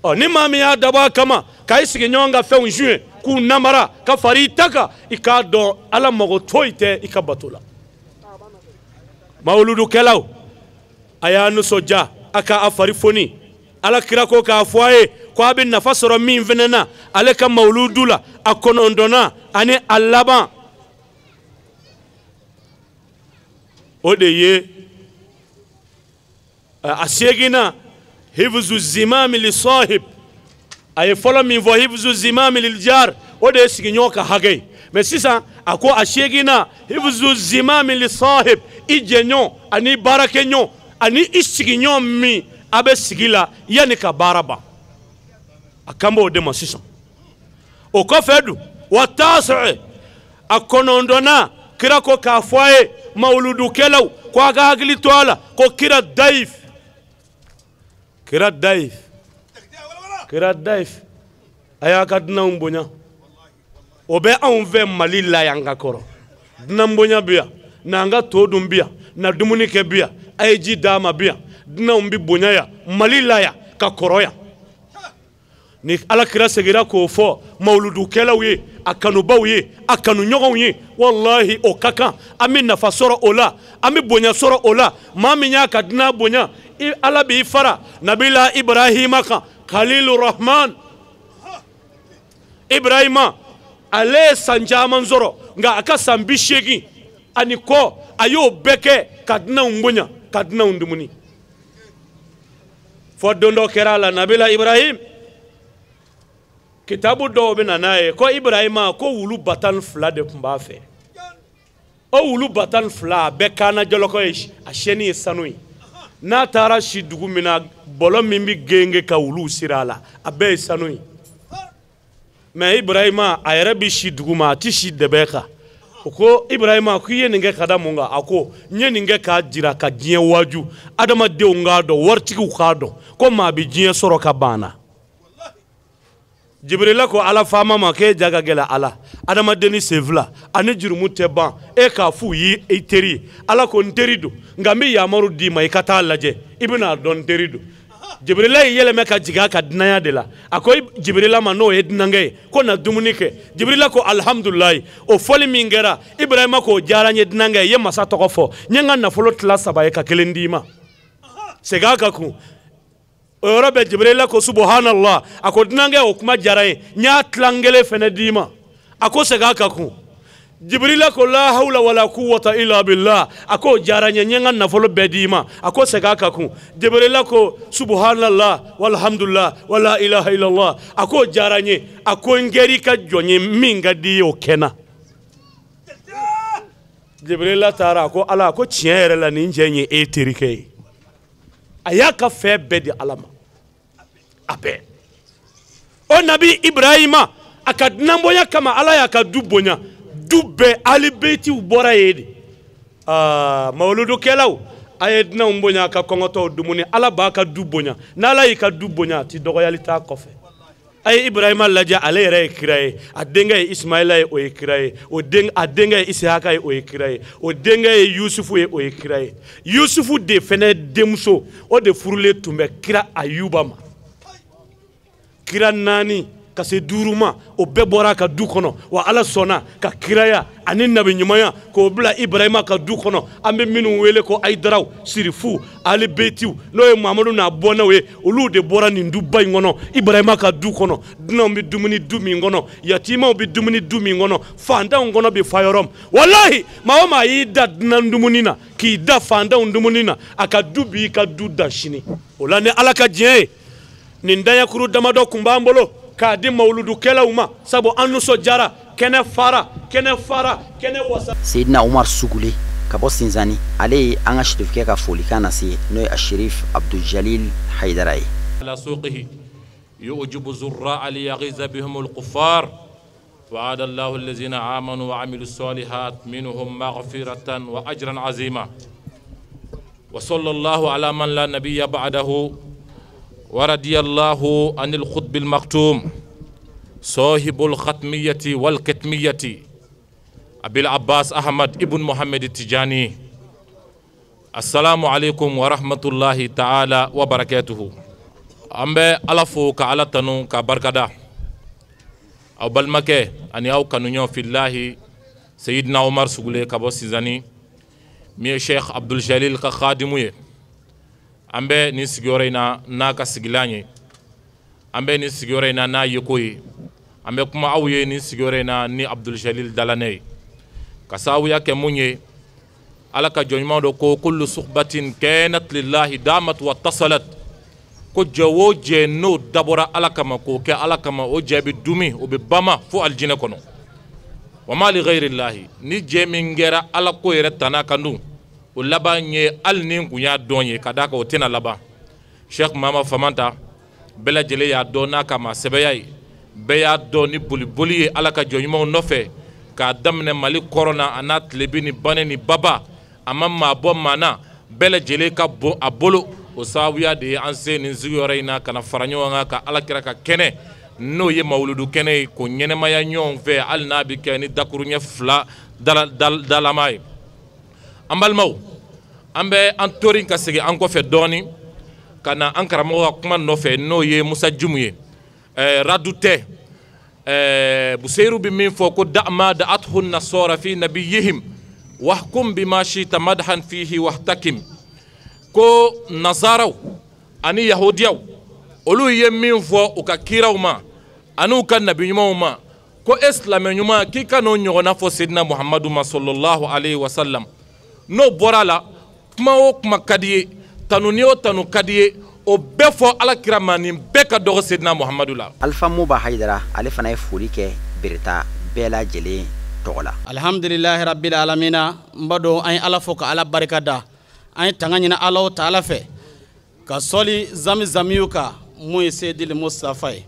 Ɔ ni maa min y'a dabɔ a kama k'a sigiɲɔgɔn ka fɛnw suɲɛ k'u namara ka fara i ta kan, i k'a dɔn Ala mago foyi tɛ i ka bato la. Mawuludukɛlaw, a y'a nisɔndiya, a ka a fari foni. Ala kira ko k'a fɔ a ye ko a bɛ nafa sɔrɔ min fɛnɛ na ale ka mawuludu la, a 9nan ani a laban, o de ye a 8nan, hifzu zimami li sahib. A ye fɔlɔ min fɔ hifzu zimami lil jar, o de ye sigiɲɔgɔn ka hakɛ ye. Mɛ sisan a ko a 8nan, hifzu zimami li sahib, i jɛɲɔgɔn ani baarakɛɲɔgɔn ani i sigiɲɔgɔn min a bɛ sigi la yanni ka baara ban, a kan b'o de ma sisan. O kɔfɛ dun, wa taasɛ, a 9nan, kira ko k'a fɔ a ye mawuludukɛlaw ko a ka hakili to a la ko kira dayif kira dayif kira dayif a y'a ka dunanw bonya o bɛ anw fɛ Mali la yan ka kɔrɔ dunan bonya bi yan n'an ka to dun bi yan na dumuni kɛ bi yan a ye ji d'a ma bi yan dunanw bi bonya yan Mali la yan ka kɔrɔ yan ni ala kira seginna k'o fɔ mawuludukɛlaw ye a kanubaw ye a kanuɲɔgɔnw ye walahi o ka kan an bɛ nafa sɔrɔ o la an bɛ bonya sɔrɔ o la maa min y'a ka dunan bonya ala b'i fara nabila Ibrahima kan Khalilu Rahman Ibrahima ale ye san caman sɔrɔ nka a ka san 80 ani kɔ a y'o bɛɛ kɛ ka dunanw bonya ka dunanw dumuni fɔ don dɔ kɛra a la nabila Ibrahim kitabu dɔw bɛ na n'a ye ko Ibrahima ko wulu 12 de tun b'a fɛ o wulu 12 a bɛɛ kaana jɔlɔkɔ ye a siyɛnni ye sanu ye n'a taara si dugu min na bɔlɔ min bɛ genge ka wuluw siri a la a bɛɛ ye sanu ye mais Ibrahima a yɛrɛ bɛ si dugu ma a tɛ si dɛbɛ kan o ko Ibrahima ko i ye nin kɛ ka da mun kan a ko n ye nin kɛ k'a jira ka diɲɛ waaju adamadenw k'a dɔn waritigiw k'a dɔn ko maa bɛ diɲɛ sɔrɔ ka ban na Jibrila ko ala faama ma k'e ja ka gɛlɛn ala adamadenni sen fila ani jurumu tɛ ban e k'a f'u ye i teri ye ala ko n teri don nka n bɛ yamaru d'i ma i ka taa lajɛ i bɛna dɔn n teri don Jibrila y'i yɛlɛmɛ ka jigin a ka dunanya de la a ko Jibrila ma n'o ye dunankɛ ye ko na dumuni kɛ Jibrila ko alihamudulilayi o fɔli min kɛra Ibrahima k'o diyara n ye dunankɛ i ye masa tɔgɔ fɔ n ye n ka nafolo tila 3 ye ka kelen d'i ma segin a ka kun o yɔrɔ bɛɛ Jibrila ko subuhanallah a ko dunankɛ o kuma diyara n ye n y'a tilan kelen fɛnɛ d'i ma a ko segin a ka kun Jibrila ko la hawla wala quwwata illa billah a ko diyara n ye n ye n ka nafolo bɛɛ d'i ma a ko segin a ka kun Jibrila ko subuhanallah walhamdulillah wala ilaha illallah a ko diyara n ye a ko n kɛr'i ka jɔn ye min ka di i ye o kɛ n na Jibrila taara a ko ala a ko tiɲɛ yɛrɛ la nin cɛ in ye e terikɛ ye a y'a ka fɛn bɛɛ di ala ma a bɛɛ o nabi Ibrahima a ka dunanbonya kama ala y'a ka du bonya du bɛɛ alibetiw bɔra yen de aa mawuludukɛlaw a ye dunanw bonya a ka kɔngɔtɔw dumuni ala b'a ka du bonya n'ala y'i ka du bonya a ti dɔgɔyali t'a kɔfɛ a ye Ibrahima lajɛ ale yɛrɛ ye kira ye a denkɛ ye Ismaila ye o ye kira ye o den a denkɛ ye Isihaka ye o ye kira ye o denkɛ ye Yusufu ye o ye kira ye Yusufu de fɛnɛ denmuso o de furulen tun bɛ kira Ayuba ma kira 4 ka se 5 ma o bɛɛ bɔra a ka du kɔnɔ wa ala sɔnna ka kiraya ani nabi ɲumanya k'o bila Ibrahima ka du kɔnɔ an bɛ minnu wele ko Ayidaraw Sirifu Alibetiw n'o ye Mamadu n'a bɔnnaw ye olu de bɔra nin duba in kɔnɔ Ibrahima ka du kɔnɔ dunanw bɛ dumuni du min kɔnɔ yatimaw bɛ dumuni du min kɔnɔ fantanw kɔnɔ bɛ fa yɔrɔ min walahi maa o maa y'i da dunan dumuni na k'i da fantanw dumuni na a ka du b'i ka du da sini o la ni ala ka diɲɛ ye nin daɲɛkuru damadɔ kun b'an bolo k'a di mawuludukɛlaw ma sabu an nisɔndiyara kɛnɛ fara kɛnɛ fara kɛnɛ wasa.
Seydina Umar Sugule ka bɔ Sinzani ale ye an ka sirifikɛ ka folikan lase n'o ye Asherif Abdul Jalil Hayidara ye.
على سوقه يعجب الزراع ليغيظ بهم الكفار وعد الله الذين آمنوا وعملوا الصالحات منهم مغفرة وأجرا عظيما وصلى الله على من لا نبي بعده ورضي الله عن الخطب المختوم صاحب الختمية والكتمية أبي العباس أحمد ابن محمد التجاني. السلام عليكم ورحمة الله تعالى وبركاته. An bɛ ala fo ka ala tanu ka barikada aw balimakɛ ani aw kanuɲɔgɔn filahi Seyidina Umar Sugule ka bɔ Sinzani min ye Sheikh Abdul Jalil ka khadimu ye. An bɛ nin sigiyɔrɔ in na n'a ka sigilan ye, an bɛ nin sigiyɔrɔ in na n'a yeko ye, an bɛ kuma aw ye nin sigiyɔrɔ in na ni Abdul Jalil dalanɛ ye. Ka sababuya kɛ mun ye, ala ka jɔn ɲuman dɔ ko kullu suhbatin kanat lillahi damat wa tasalat, ko jɛ o jɛ n'o dabɔra ala kama k'o kɛ ala kama, o jɛ bɛ dumi, o bɛ bama fo alijinɛ kɔnɔ. Wa ma li ghayrillahi, ni jɛ min kɛra ala ko yɛrɛ tana kan dun, o laban ye hali ni n kun y'a dɔn ye ka d'a kan o tɛna laban. Sheikh Mama Famanta bɛɛ lajɛlen y'a dɔn n'a ka maa sɛbɛya ye, bɛɛ y'a dɔn ni boliboli ye ala ka jɔn ɲumanw nɔfɛ k'a daminɛ Mali kɔrɔn na a n'a tilebin ni bannen ni baba. A ma maa bɔ maa na, bɛɛ lajɛlen ka bon a bolo. O sababuya de ye an se nin sigiyɔrɔ in na ka na fara ɲɔgɔn kan ka ala kira ka kɛnɛ, n'o ye mawuludu kɛnɛ ye, k'o ɲɛnɛmaya ɲɔgɔn fɛ, hali n'a bɛ kɛ ni dakuruɲɛ fila dalama ye. An balimaw, an bɛ an tori ka segin an kɔfɛ dɔɔnin ka na an karamɔgɔ ka kuma nɔfɛ, n'o ye Musa Jumu ye. Radu tɛ Buseiru bɛ min fɔ ko da'ma da'athu nasara fi nabiyihim wahkum bima shita madhan fihi wahtakim. Ko nasaraw ani yahudiyaw, olu ye min fɔ u ka kiraw ma ani u ka nabi ɲumanw ma, ko e silamɛ ɲuman k'i ka n'o ɲɔgɔnna fɔ Seydina Muhamadu ma sallallahu alayhi wa sallam. N'o bɔra la, kuma o kuma ka di ye, tanu ni o tanu ka di ye, o bɛɛ fɔ ala kira ma, nin bɛɛ ka dɔgɔ Seydina Muhamadu la.
Alpha Muba Hayidara, ale fana ye foli kɛ Bereta bɛɛ lajɛlen tɔgɔ la.
Alhamdulilahi rabbil alamina. N b'a dɔn an ye Ala fo ka Ala barika da, an ye tanga ɲini Ala taala fɛ ka sɔli zami zamiyu kan mun ye Seyidili Mustafa ye.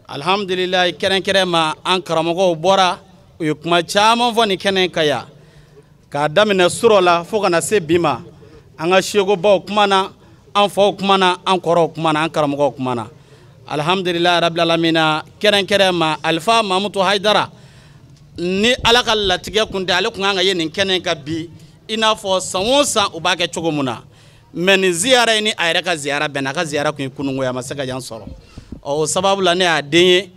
Alhamdulilahi, kɛrɛnkɛrɛn ma an karamɔgɔw bɔra, u ye kuma caman fɔ nin kɛnɛ in kan yan, k'a daminɛ surɔ la fo ka na se bi ma. An ka sekobaw kumana, an faw kumana, an kɔrɔw kumana, an karamɔgɔw kumana. Alhamdulilahi rabbil alamina. Kɛrɛnkɛrɛn ma Alifa Mamutu Hayidara, ni Ala ka latigɛ kun tɛ, ale kun kan ka ye nin kɛnɛ in kan bi, i n'a fɔ san o san u b'a kɛ cogo min na. Mɛ nin ziyara in ni a yɛrɛ ka ziyara bɛnna, a ka ziyara kun ye kununko ye, a ma se ka yan sɔrɔ. Ɔ o sababu la, ne y'a den ye.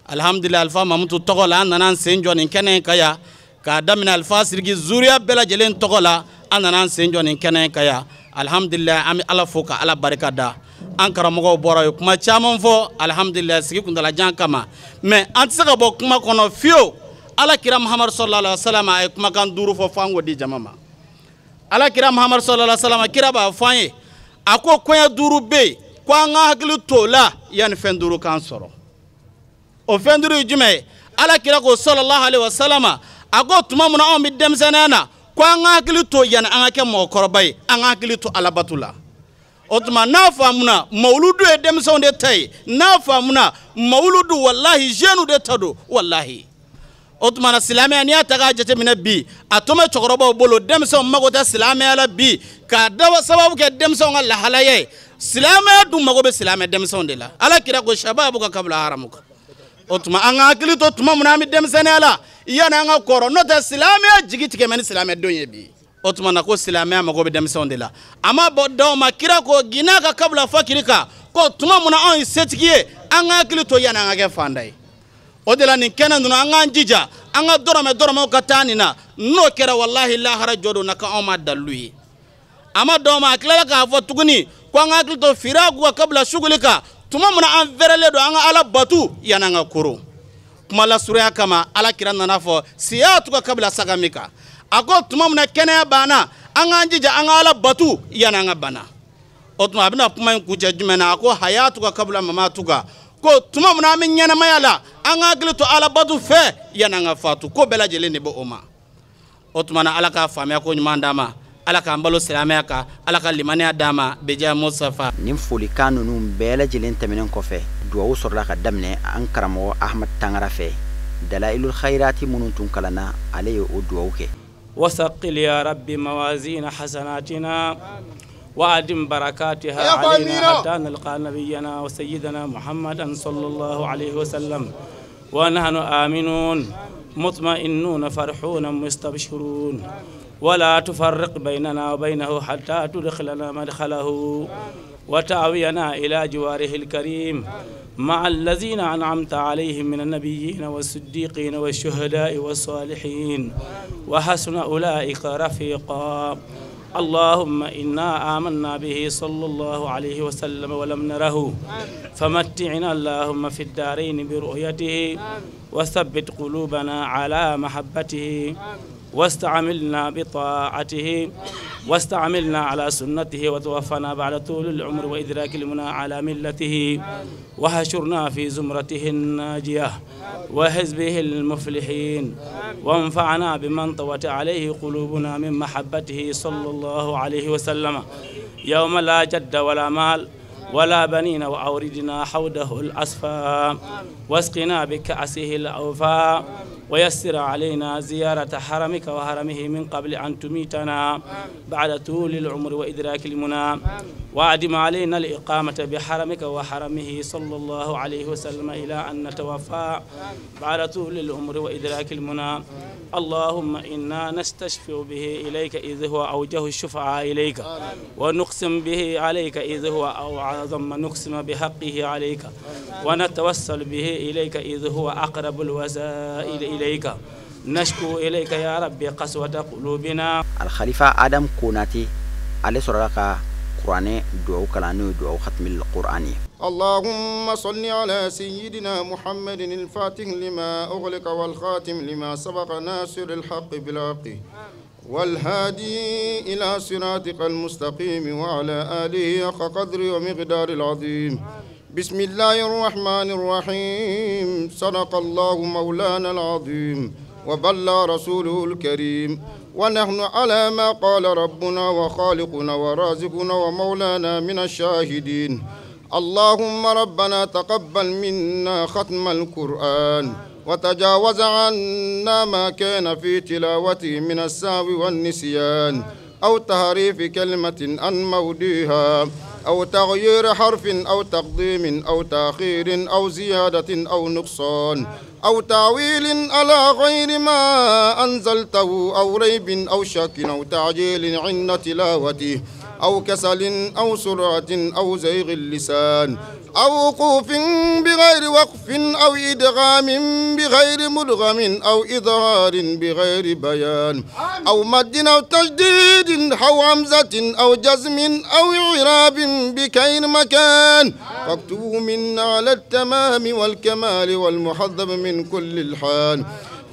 Alhamdulilahi, Alifa Mamutu tɔgɔ la, an nana an sen jɔ nin kɛnɛ in kan yan, k'a daminɛ Alifa Siriki zuriya bɛɛ lajɛlen tɔgɔ la, an nana an sen jɔ nin kɛnɛ in kan yan. Alhamdulilahi, an bɛ Ala fo ka Ala barika da. An karamɔgɔw bɔra ye kuma caman fɔ, alhamdulilahi, sigi kuntalajan kama, mɛ an tɛ se ka bɔ kuma kɔnɔ fiyewu. Ala kira Muhamadu sallallahu alaihi wa sallam, a ye kumakan duuru fɔ f'an k'o di jama ma. Ala kira Muhamadu sallallahu alaihi wa sallam, kira b'a fɔ an ye, a ko koɲɛ duuru bɛ yen ko an ka hakili t'o la yanni fɛn duuru k'an sɔrɔ. O fɛn duuru ye jumɛn ye? Ala kira ko sallallahu alaihi wa sallam, a ko tuma min na anw bɛ denmisɛnninya na, ko an ka hakili to yanni an ka kɛ mɔgɔkɔrɔba ye, an ka hakili to alabatu la. O tuma n'a faamuna mawuludu ye denmisɛnw de ta ye, n'a faamuna mawuludu, walahi, jeunes de ta don, walahi. O tuma na silamɛya, n'i y'a ta k'a jateminɛ bi, a tun bɛ cɛkɔrɔbaw bolo, denmisɛnw mago tɛ silamɛya la bi, k'a dabɔ sababu kɛ denmisɛnw ka lahalaya ye. Silamɛya dun mago bɛ silamɛ denmisɛnw de la. Ala kira ko shababu ka kabila haramu kan. O tuma an ka hakili to tuma min na an bɛ denmisɛnninya la yanni an ka kɔrɔ, n'o tɛ silamɛya jigi tigɛ mɛ ni silamɛdenw ye bi. O tuma na ko silamɛya mago bɛ denmisɛnw de la. A ma bɔ d'aw ma, kira ko gina ka kabila fakiri kan, ko tuma min na anw ye setigi ye, an ka hakili to yanni an ka kɛ fanda ye. O de la nin kɛnɛ ninnu, an k'an jija an ka dɔrɔmɛ dɔrɔmɛw ka taa nin na. N'o kɛra, walahi, lahara jɔ don na ka anw ma dalilu ye. A ma dɔn ma, a tilala k'a fɔ tuguni ko an ka hakili to firaku ka kabila suguli kan, tuma min na an fɛrɛlen don, an ka Ala batu yanni an ka koron. Kuma lasurunya kama, Ala kira nana fɔ siyatu ka kabila sagami kan, a ko tuma min na kɛnɛya banna, an k'an jija an ka Ala batu yanni an ka bana. O tuma a bɛna kuma in kuncɛ jumɛn na? A ko hayatu ka kabila mamatu kan, ko tuma min na an bɛ ɲɛnamaya la, an ka hakili to Ala batu fɛ yanni an ka fatu. Ko bɛɛ lajɛlen de bɛ o ma. O tuma na Ala k'a faamuya ko ɲuman d'an ma, Ala k'an balo silamɛya kan, Ala ka limaniya d'an ma beja Mustafa.
Nin folikan ninnu bɛɛ lajɛlen tɛmɛnen kɔfɛ, duwawu sɔrɔla ka daminɛ an karamɔgɔ Ahmad Tangara fɛ. Dalailul khairati minnu tun kalanna, ale ye o duwawu kɛ.
وثقل يا رب موازين حسناتنا وأدم بركاتها علينا حتى نلقى نبينا وسيدنا محمدا صلى الله عليه وسلم ونحن آمنون مطمئنون فرحون مستبشرون، ولا تفرق بيننا وبينه حتى تدخلنا مدخله وتأوينا إلى جواره الكريم مع الذين أنعمت عليهم من النبيين والصديقين والشهداء والصالحين، وحسن أولئك رفيقا. اللهم إنا آمنا به صلى الله عليه وسلم ولم نره، فمتعنا اللهم في الدارين برؤيته، وثبت قلوبنا على محبته، واستعملنا بطاعته، واستعملنا على سنته، وتوفنا بعد طول العمر وإدراك المنى على ملته، وحشرنا في زمرته الناجية وحزبه المفلحين، وانفعنا بمن طوت عليه قلوبنا من محبته صلى الله عليه وسلم يوم لا جد ولا مال ولا بنين، وأوردنا حوده الأصفى واسقنا بكأسه الأوفى. ويسر علينا زيارة حرمك وهرمه من قبل أن تميتنا بعد طول العمر وإدراك المنى. وأدم علينا الإقامة بحرمك وحرمه صلى الله عليه وسلم إلى أن نتوفى بعد طول العمر وإدراك المنى. اللهم إنا نستشفع به إليك إذ هو أوجه الشفعاء إليك، ونقسم به عليك إذ هو أعظم ما نقسم بحقه عليك، ونتوسل به إليك إذ هو أقرب الوسائل إليك. نشكو إليك يا ربي قسوة قلوبنا.
الخليفة آدم كوناتي عليه صلاة قرآن دعاء كلانو دعاء ختم القرآن.
اللهم صل على سيدنا محمد الفاتح لما أغلق والخاتم لما سبق ناصر الحق بالحق والهادي إلى صراطك المستقيم وعلى آله حق قدره ومقدار العظيم. بسم الله الرحمن الرحيم. صدق الله مولانا العظيم وبلغ رسوله الكريم، ونحن على ما قال ربنا وخالقنا ورازقنا ومولانا من الشاهدين. اللهم ربنا تقبل منا ختم القرآن وتجاوز عنا ما كان في تلاوته من السهو والنسيان أو تحريف كلمة عن موضعها أو تغيير حرف أو تقديم أو تأخير أو زيادة أو نقصان أو تعويل على غير ما أنزلته أو ريب أو شك أو تعجيل عند تلاوته أو كسل أو سرعة أو زيغ اللسان أو وقوف بغير وقف أو إدغام بغير مدغم أو إظهار بغير بيان أو مد أو تجديد أو همزة أو جزم أو إعراب بكين مكان. فاكتبه منا على التمام والكمال والمحذب من كل الحال.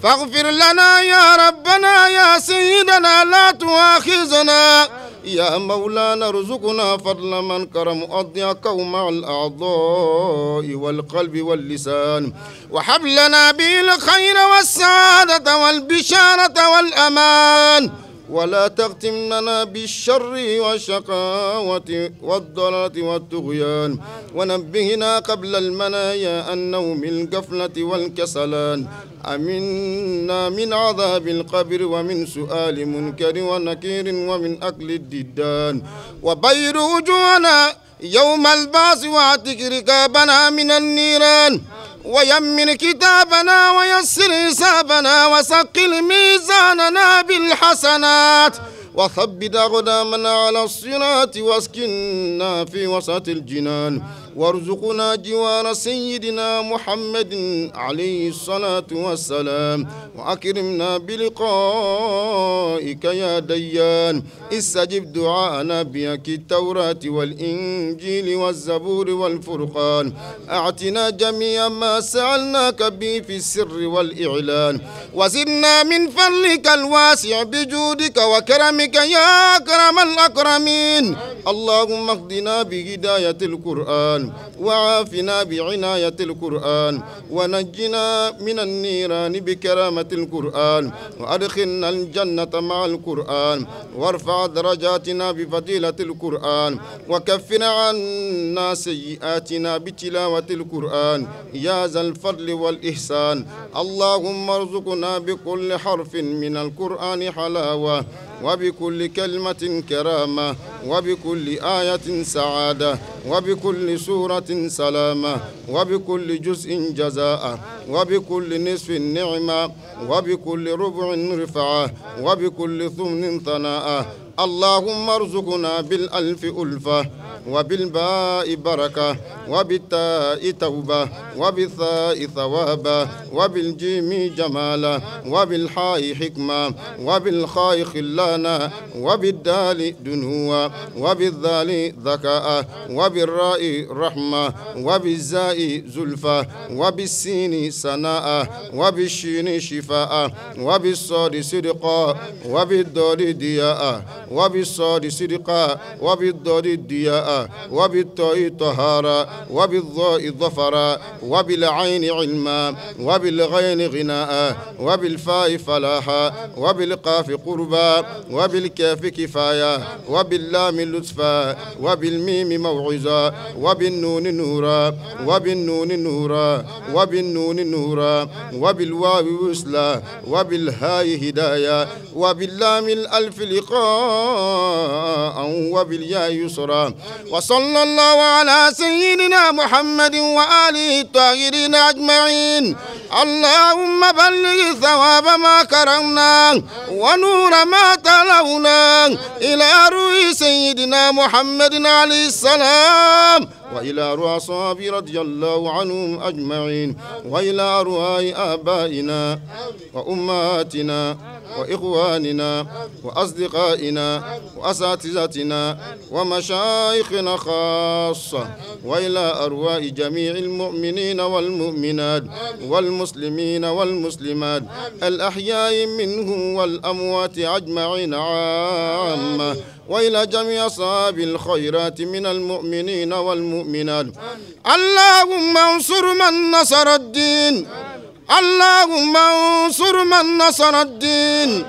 فاغفر لنا يا ربنا يا سيدنا لا تؤاخذنا يا مولانا، ارزقنا فضل من كرم أضيق مع الأعضاء والقلب واللسان، وهب لنا به الخير والسعادة والبشارة والأمان، ولا تختم لنا بالشر والشقاوة والضلالة والطغيان، ونبهنا قبل المنايا النوم الغفلة والكسلان. أمنا من عذاب القبر ومن سؤال منكر ونكير ومن أكل الديدان، وبير وجوهنا يوم البعث واعتق رقابنا من النيران، ويمن كتابنا ويسر حسابنا وثقل ميزاننا بالحسنات، وثبت أقدامنا على الصراط واسكننا في وسط الجنان، وارزقنا جوار سيدنا محمد عليه الصلاة والسلام، وأكرمنا بلقائك يا ديان. استجب دعاءنا بك التوراة والإنجيل والزبور والفرقان، أعتنا جميع ما سألناك به في السر والإعلان، وزدنا من فضلك الواسع بجودك وكرمك يا أكرم الأكرمين. اللهم اهدنا بهداية القرآن، وعافنا بعناية القرآن، ونجنا من النيران بكرامة القرآن، وأدخلنا الجنة مع القرآن، وارفع درجاتنا بفضيلة القرآن، وكفر عنا سيئاتنا بتلاوة القرآن يا ذا الفضل والإحسان. اللهم ارزقنا بكل حرف من القرآن حلاوة، وبكل كلمة كرامة، وبكل آية سعادة، وبكل سورة سلامة، وبكل جزء جزاء، وبكل نصف نعمة، وبكل ربع رفعة، وبكل ثمن ثناء. اللهم ارزقنا بالألف ألفة، وبالباء بركة، وبالتاء توبة، وبالثاء ثوابا، وبالجيم جمالا، وبالحاء حكمة، وبالخاء خلانا، وبالدال دنوا، وبالذال ذكاء، وبالراء رحمة، وبالزاء زلفى، وبالسين سناء، وبالشين شفاء، وبالصاد صدقا، وبالضاد ضياء، وبالصاد صدقا، وبالضاد ضياء، شفاء، وبالطاء طهارا، وبالظاء ظفرا، وبالعين علما، وبالغين غناء، وبالفاء فلاحا، وبالقاف قربا، وبالكاف كفاية، وباللام لطفا، وبالميم موعظة، وبالنون نورا، وبالنون نورا، وبالنون نورا، وبالواو وصلا، وبالهاء هدايا، وباللام الألف لقاء، وبالياء يسرا. وصلى الله على سيدنا محمد وآله الطاهرين أجمعين. اللهم بلغ ثواب ما كرمنا ونور ما تلونا إلى روح سيدنا محمد عليه السلام، وإلى أرواح أصحابه رضي الله عنهم أجمعين، وإلى أرواح آبائنا وأمهاتنا وإخواننا وأصدقائنا وأساتذتنا ومشايخنا خاصة، وإلى أرواح جميع المؤمنين والمؤمنات والمسلمين والمسلمات الأحياء منهم والأموات أجمعين عامة، وإلى جميع أصحاب الخيرات من المؤمنين والمؤمنات. اللهم انصر من نصر الدين، اللهم انصر من نصر الدين،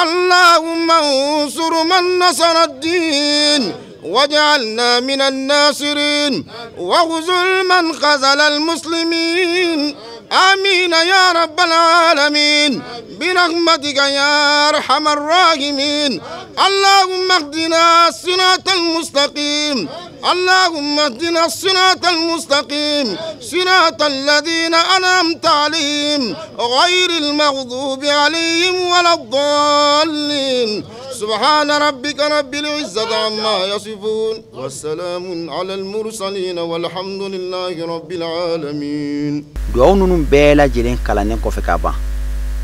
اللهم انصر من نصر الدين، واجعلنا من الناصرين، واخذل من خذل المسلمين. آمين يا رب العالمين، برحمتك يا أرحم الراحمين. اللهم اهدنا الصراط المستقيم، اللهم اهدنا الصراط المستقيم، صراط الذين أنعمت عليهم غير المغضوب عليهم ولا الضالين. سبحان ربك رب العزة عما يصفون، والسلام على المرسلين، والحمد لله رب العالمين.
Duwawu ninnu bɛɛ lajɛlen kalannen kɔfɛ ka ban,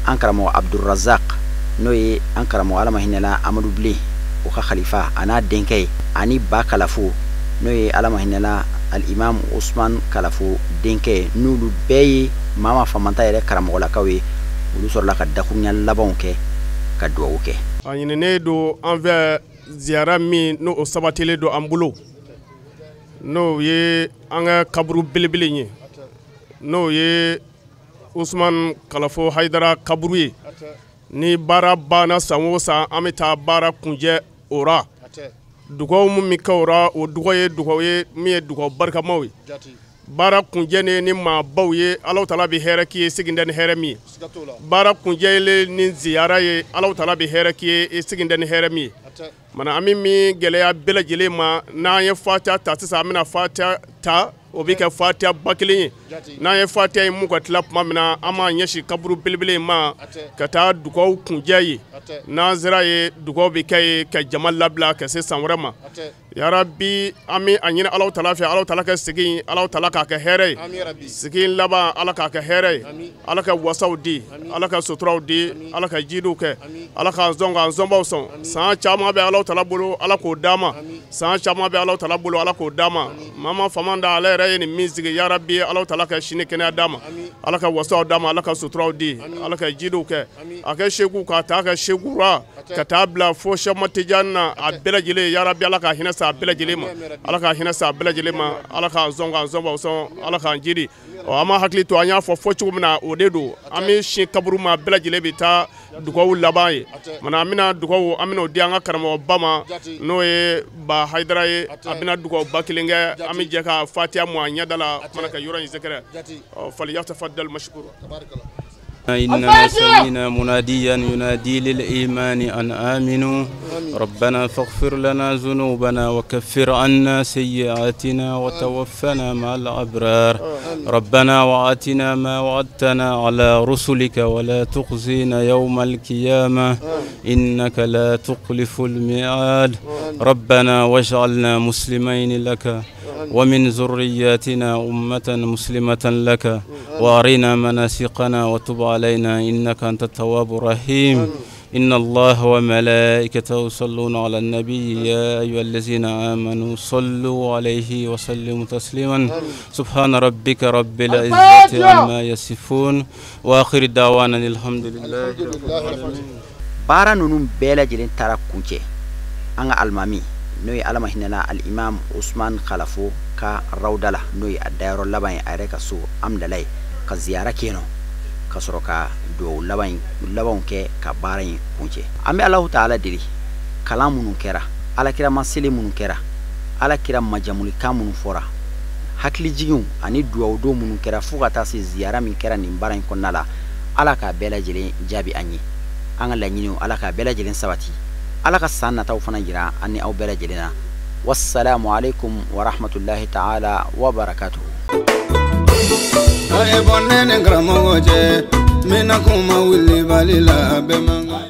an karamɔgɔ Abdulrazak, n'o ye an karamɔgɔ Ala ma hinɛla Amadu Bilen o ka khalifa, a n'a denkɛ ye, ani Ba Kalafo, n'o ye Ala ma hinɛla Al-Imam Usman Kalafo denkɛ ye, n'olu bɛɛ ye Mama Famanta yɛrɛ karamɔgɔlakaw ye, olu sɔrɔla ka dakurunya labanw kɛ ka duwawu kɛ.
A ɲininen don an fɛ ziyara min n'o sabatilen don an bolo, n'o ye an ka kaburu belebele ye, n'o ye Usman Kalafo Hayidara kaburu ye. Ni baara banna san o san, an bɛ taa baara kunjɛ o ra. Dugawu min bɛ kɛ o ra, o dugawu ye dugawu ye min ye dugawu barikamaw ye. Baara kunjɛ ni maabaw ye, Alahu taala bɛ hɛrɛ k'i ye segin tɛ ni hɛrɛ min ye. Baara kunjɛlen ni ziyara ye, Alahu taala bɛ hɛrɛ k'i ye segin tɛ ni hɛrɛ min ye. Mana an bɛ min gɛlɛya bɛɛ lajɛlen ma, n'an ye fatiya ta sisan, an bɛna fatiya ta, o bɛ kɛ fatiya ba kelen ye. N'an ye fatiya in mun ka tila tuma min na, an b'an ɲɛsin kaburu belebele in ma ka taa dugawu kunjɛ ye. N'an sera ye, dugawu bɛ kɛ ye ka jama labila ka se san wɛrɛ ma. Yarabi, an bɛ a ɲini Alahu taala fɛ, Alahu taala ka segin, Alahu taala k'a kɛ hɛrɛ ye. Sigi laban, Ala k'a kɛ hɛrɛ ye. Ala ka wasaw di, Ala ka suturaw di, Ala ka jidiw kɛ, Ala k'an sɔn k'an sɔnbaw sɔn. San caman bɛ Alahu taala bolo, Ala k'o d'an ma. San caman bɛ Alahu taala bolo, Ala k'o d'an ma. Mama Famanta ale yɛrɛ ye nin min sigi, yarabi, Alahu taala ka sini kɛnɛya d'an ma. Ala ka wasaw d'an ma, Ala ka suturaw di, Ala ka jidiw kɛ. A kɛ seku ka taa kɛ seku ra, ka taa bila fo Sɛkuma Tijani na, a bɛɛ lajɛlen, yarabi, Ala ka hinɛ sa a bɛɛ lajɛlen ma. Ala ka hinɛ sa a bɛɛ lajɛlen ma. Ala k'an sɔn k'an sɔnbaw sɔn, Ala k'an jidi. Ɔ, an b'a hakili to, an y'a fɔ fɔ cogo min na, o de don. An bɛ sin kaburu ma, bɛɛ lajɛlen bɛ taa dugawu laban ye. Mana an bɛna dugawu, an bɛna o di an ka karamɔgɔba ma, n'o ye Ba Hayidara ye. A bɛna dugawu ba kelen kɛ, an bɛ jɛ ka fatiya mu a ɲɛda la, mana ka yɔrɔ in sɛgɛrɛ. Ɔ, falyatafaddal mashkura.
إننا سمعنا مناديا ينادي للإيمان أن آمنوا ربنا فاغفر لنا ذنوبنا وكفر عنا سيئاتنا وتوفنا مع الأبرار ربنا وآتنا ما وعدتنا على رسلك ولا تخزنا يوم القيامة إنك لا تخلف الميعاد ربنا واجعلنا مسلمين لك ومن ذرياتنا أمة مسلمة لك وأرنا مناسكنا وتب علينا إنك أنت التواب الرحيم إن الله وملائكته يصلون على النبي يا أيها الذين آمنوا صلوا عليه وسلموا تسليما سبحان ربك رب العزة عما يصفون وآخر دعوانا الحمد لله رب العالمين.
Baara ninnu bɛɛ lajɛlen taara kuncɛ an ka alimami N'o ye Ala ma hinɛna Alimam Usman Kalafo ka rawda la, n'o ye a dayɔrɔ laban ye a yɛrɛ ka so Amdalaye, ka ziyara kɛ yen nɔ, ka sɔrɔ ka duwawu labanw kɛ ka baara in kuncɛ. An bɛ Alahu taala deli, kalan minnu kɛra, alakirama seli minnu kɛra, alakira majamulikan minnu fɔra, hakilijiginw ani duwawudon minnu kɛra, fo ka taa se ziyara min kɛra nin baara in kɔnɔna la, Ala k'a bɛɛ lajɛlen jaabi an ye. An ka laɲiniw, Ala k'a bɛɛ lajɛlen sabati. Ala ka san nataw fana jira an ni aw bɛɛ lajɛlen na. Wassalamu alaikum wa rahmatullahi ta'ala wa barakatuhu.
A ye bɔ ne ni karamɔgɔ cɛ, n bɛna kuma wulibali la bɛɛ man kan.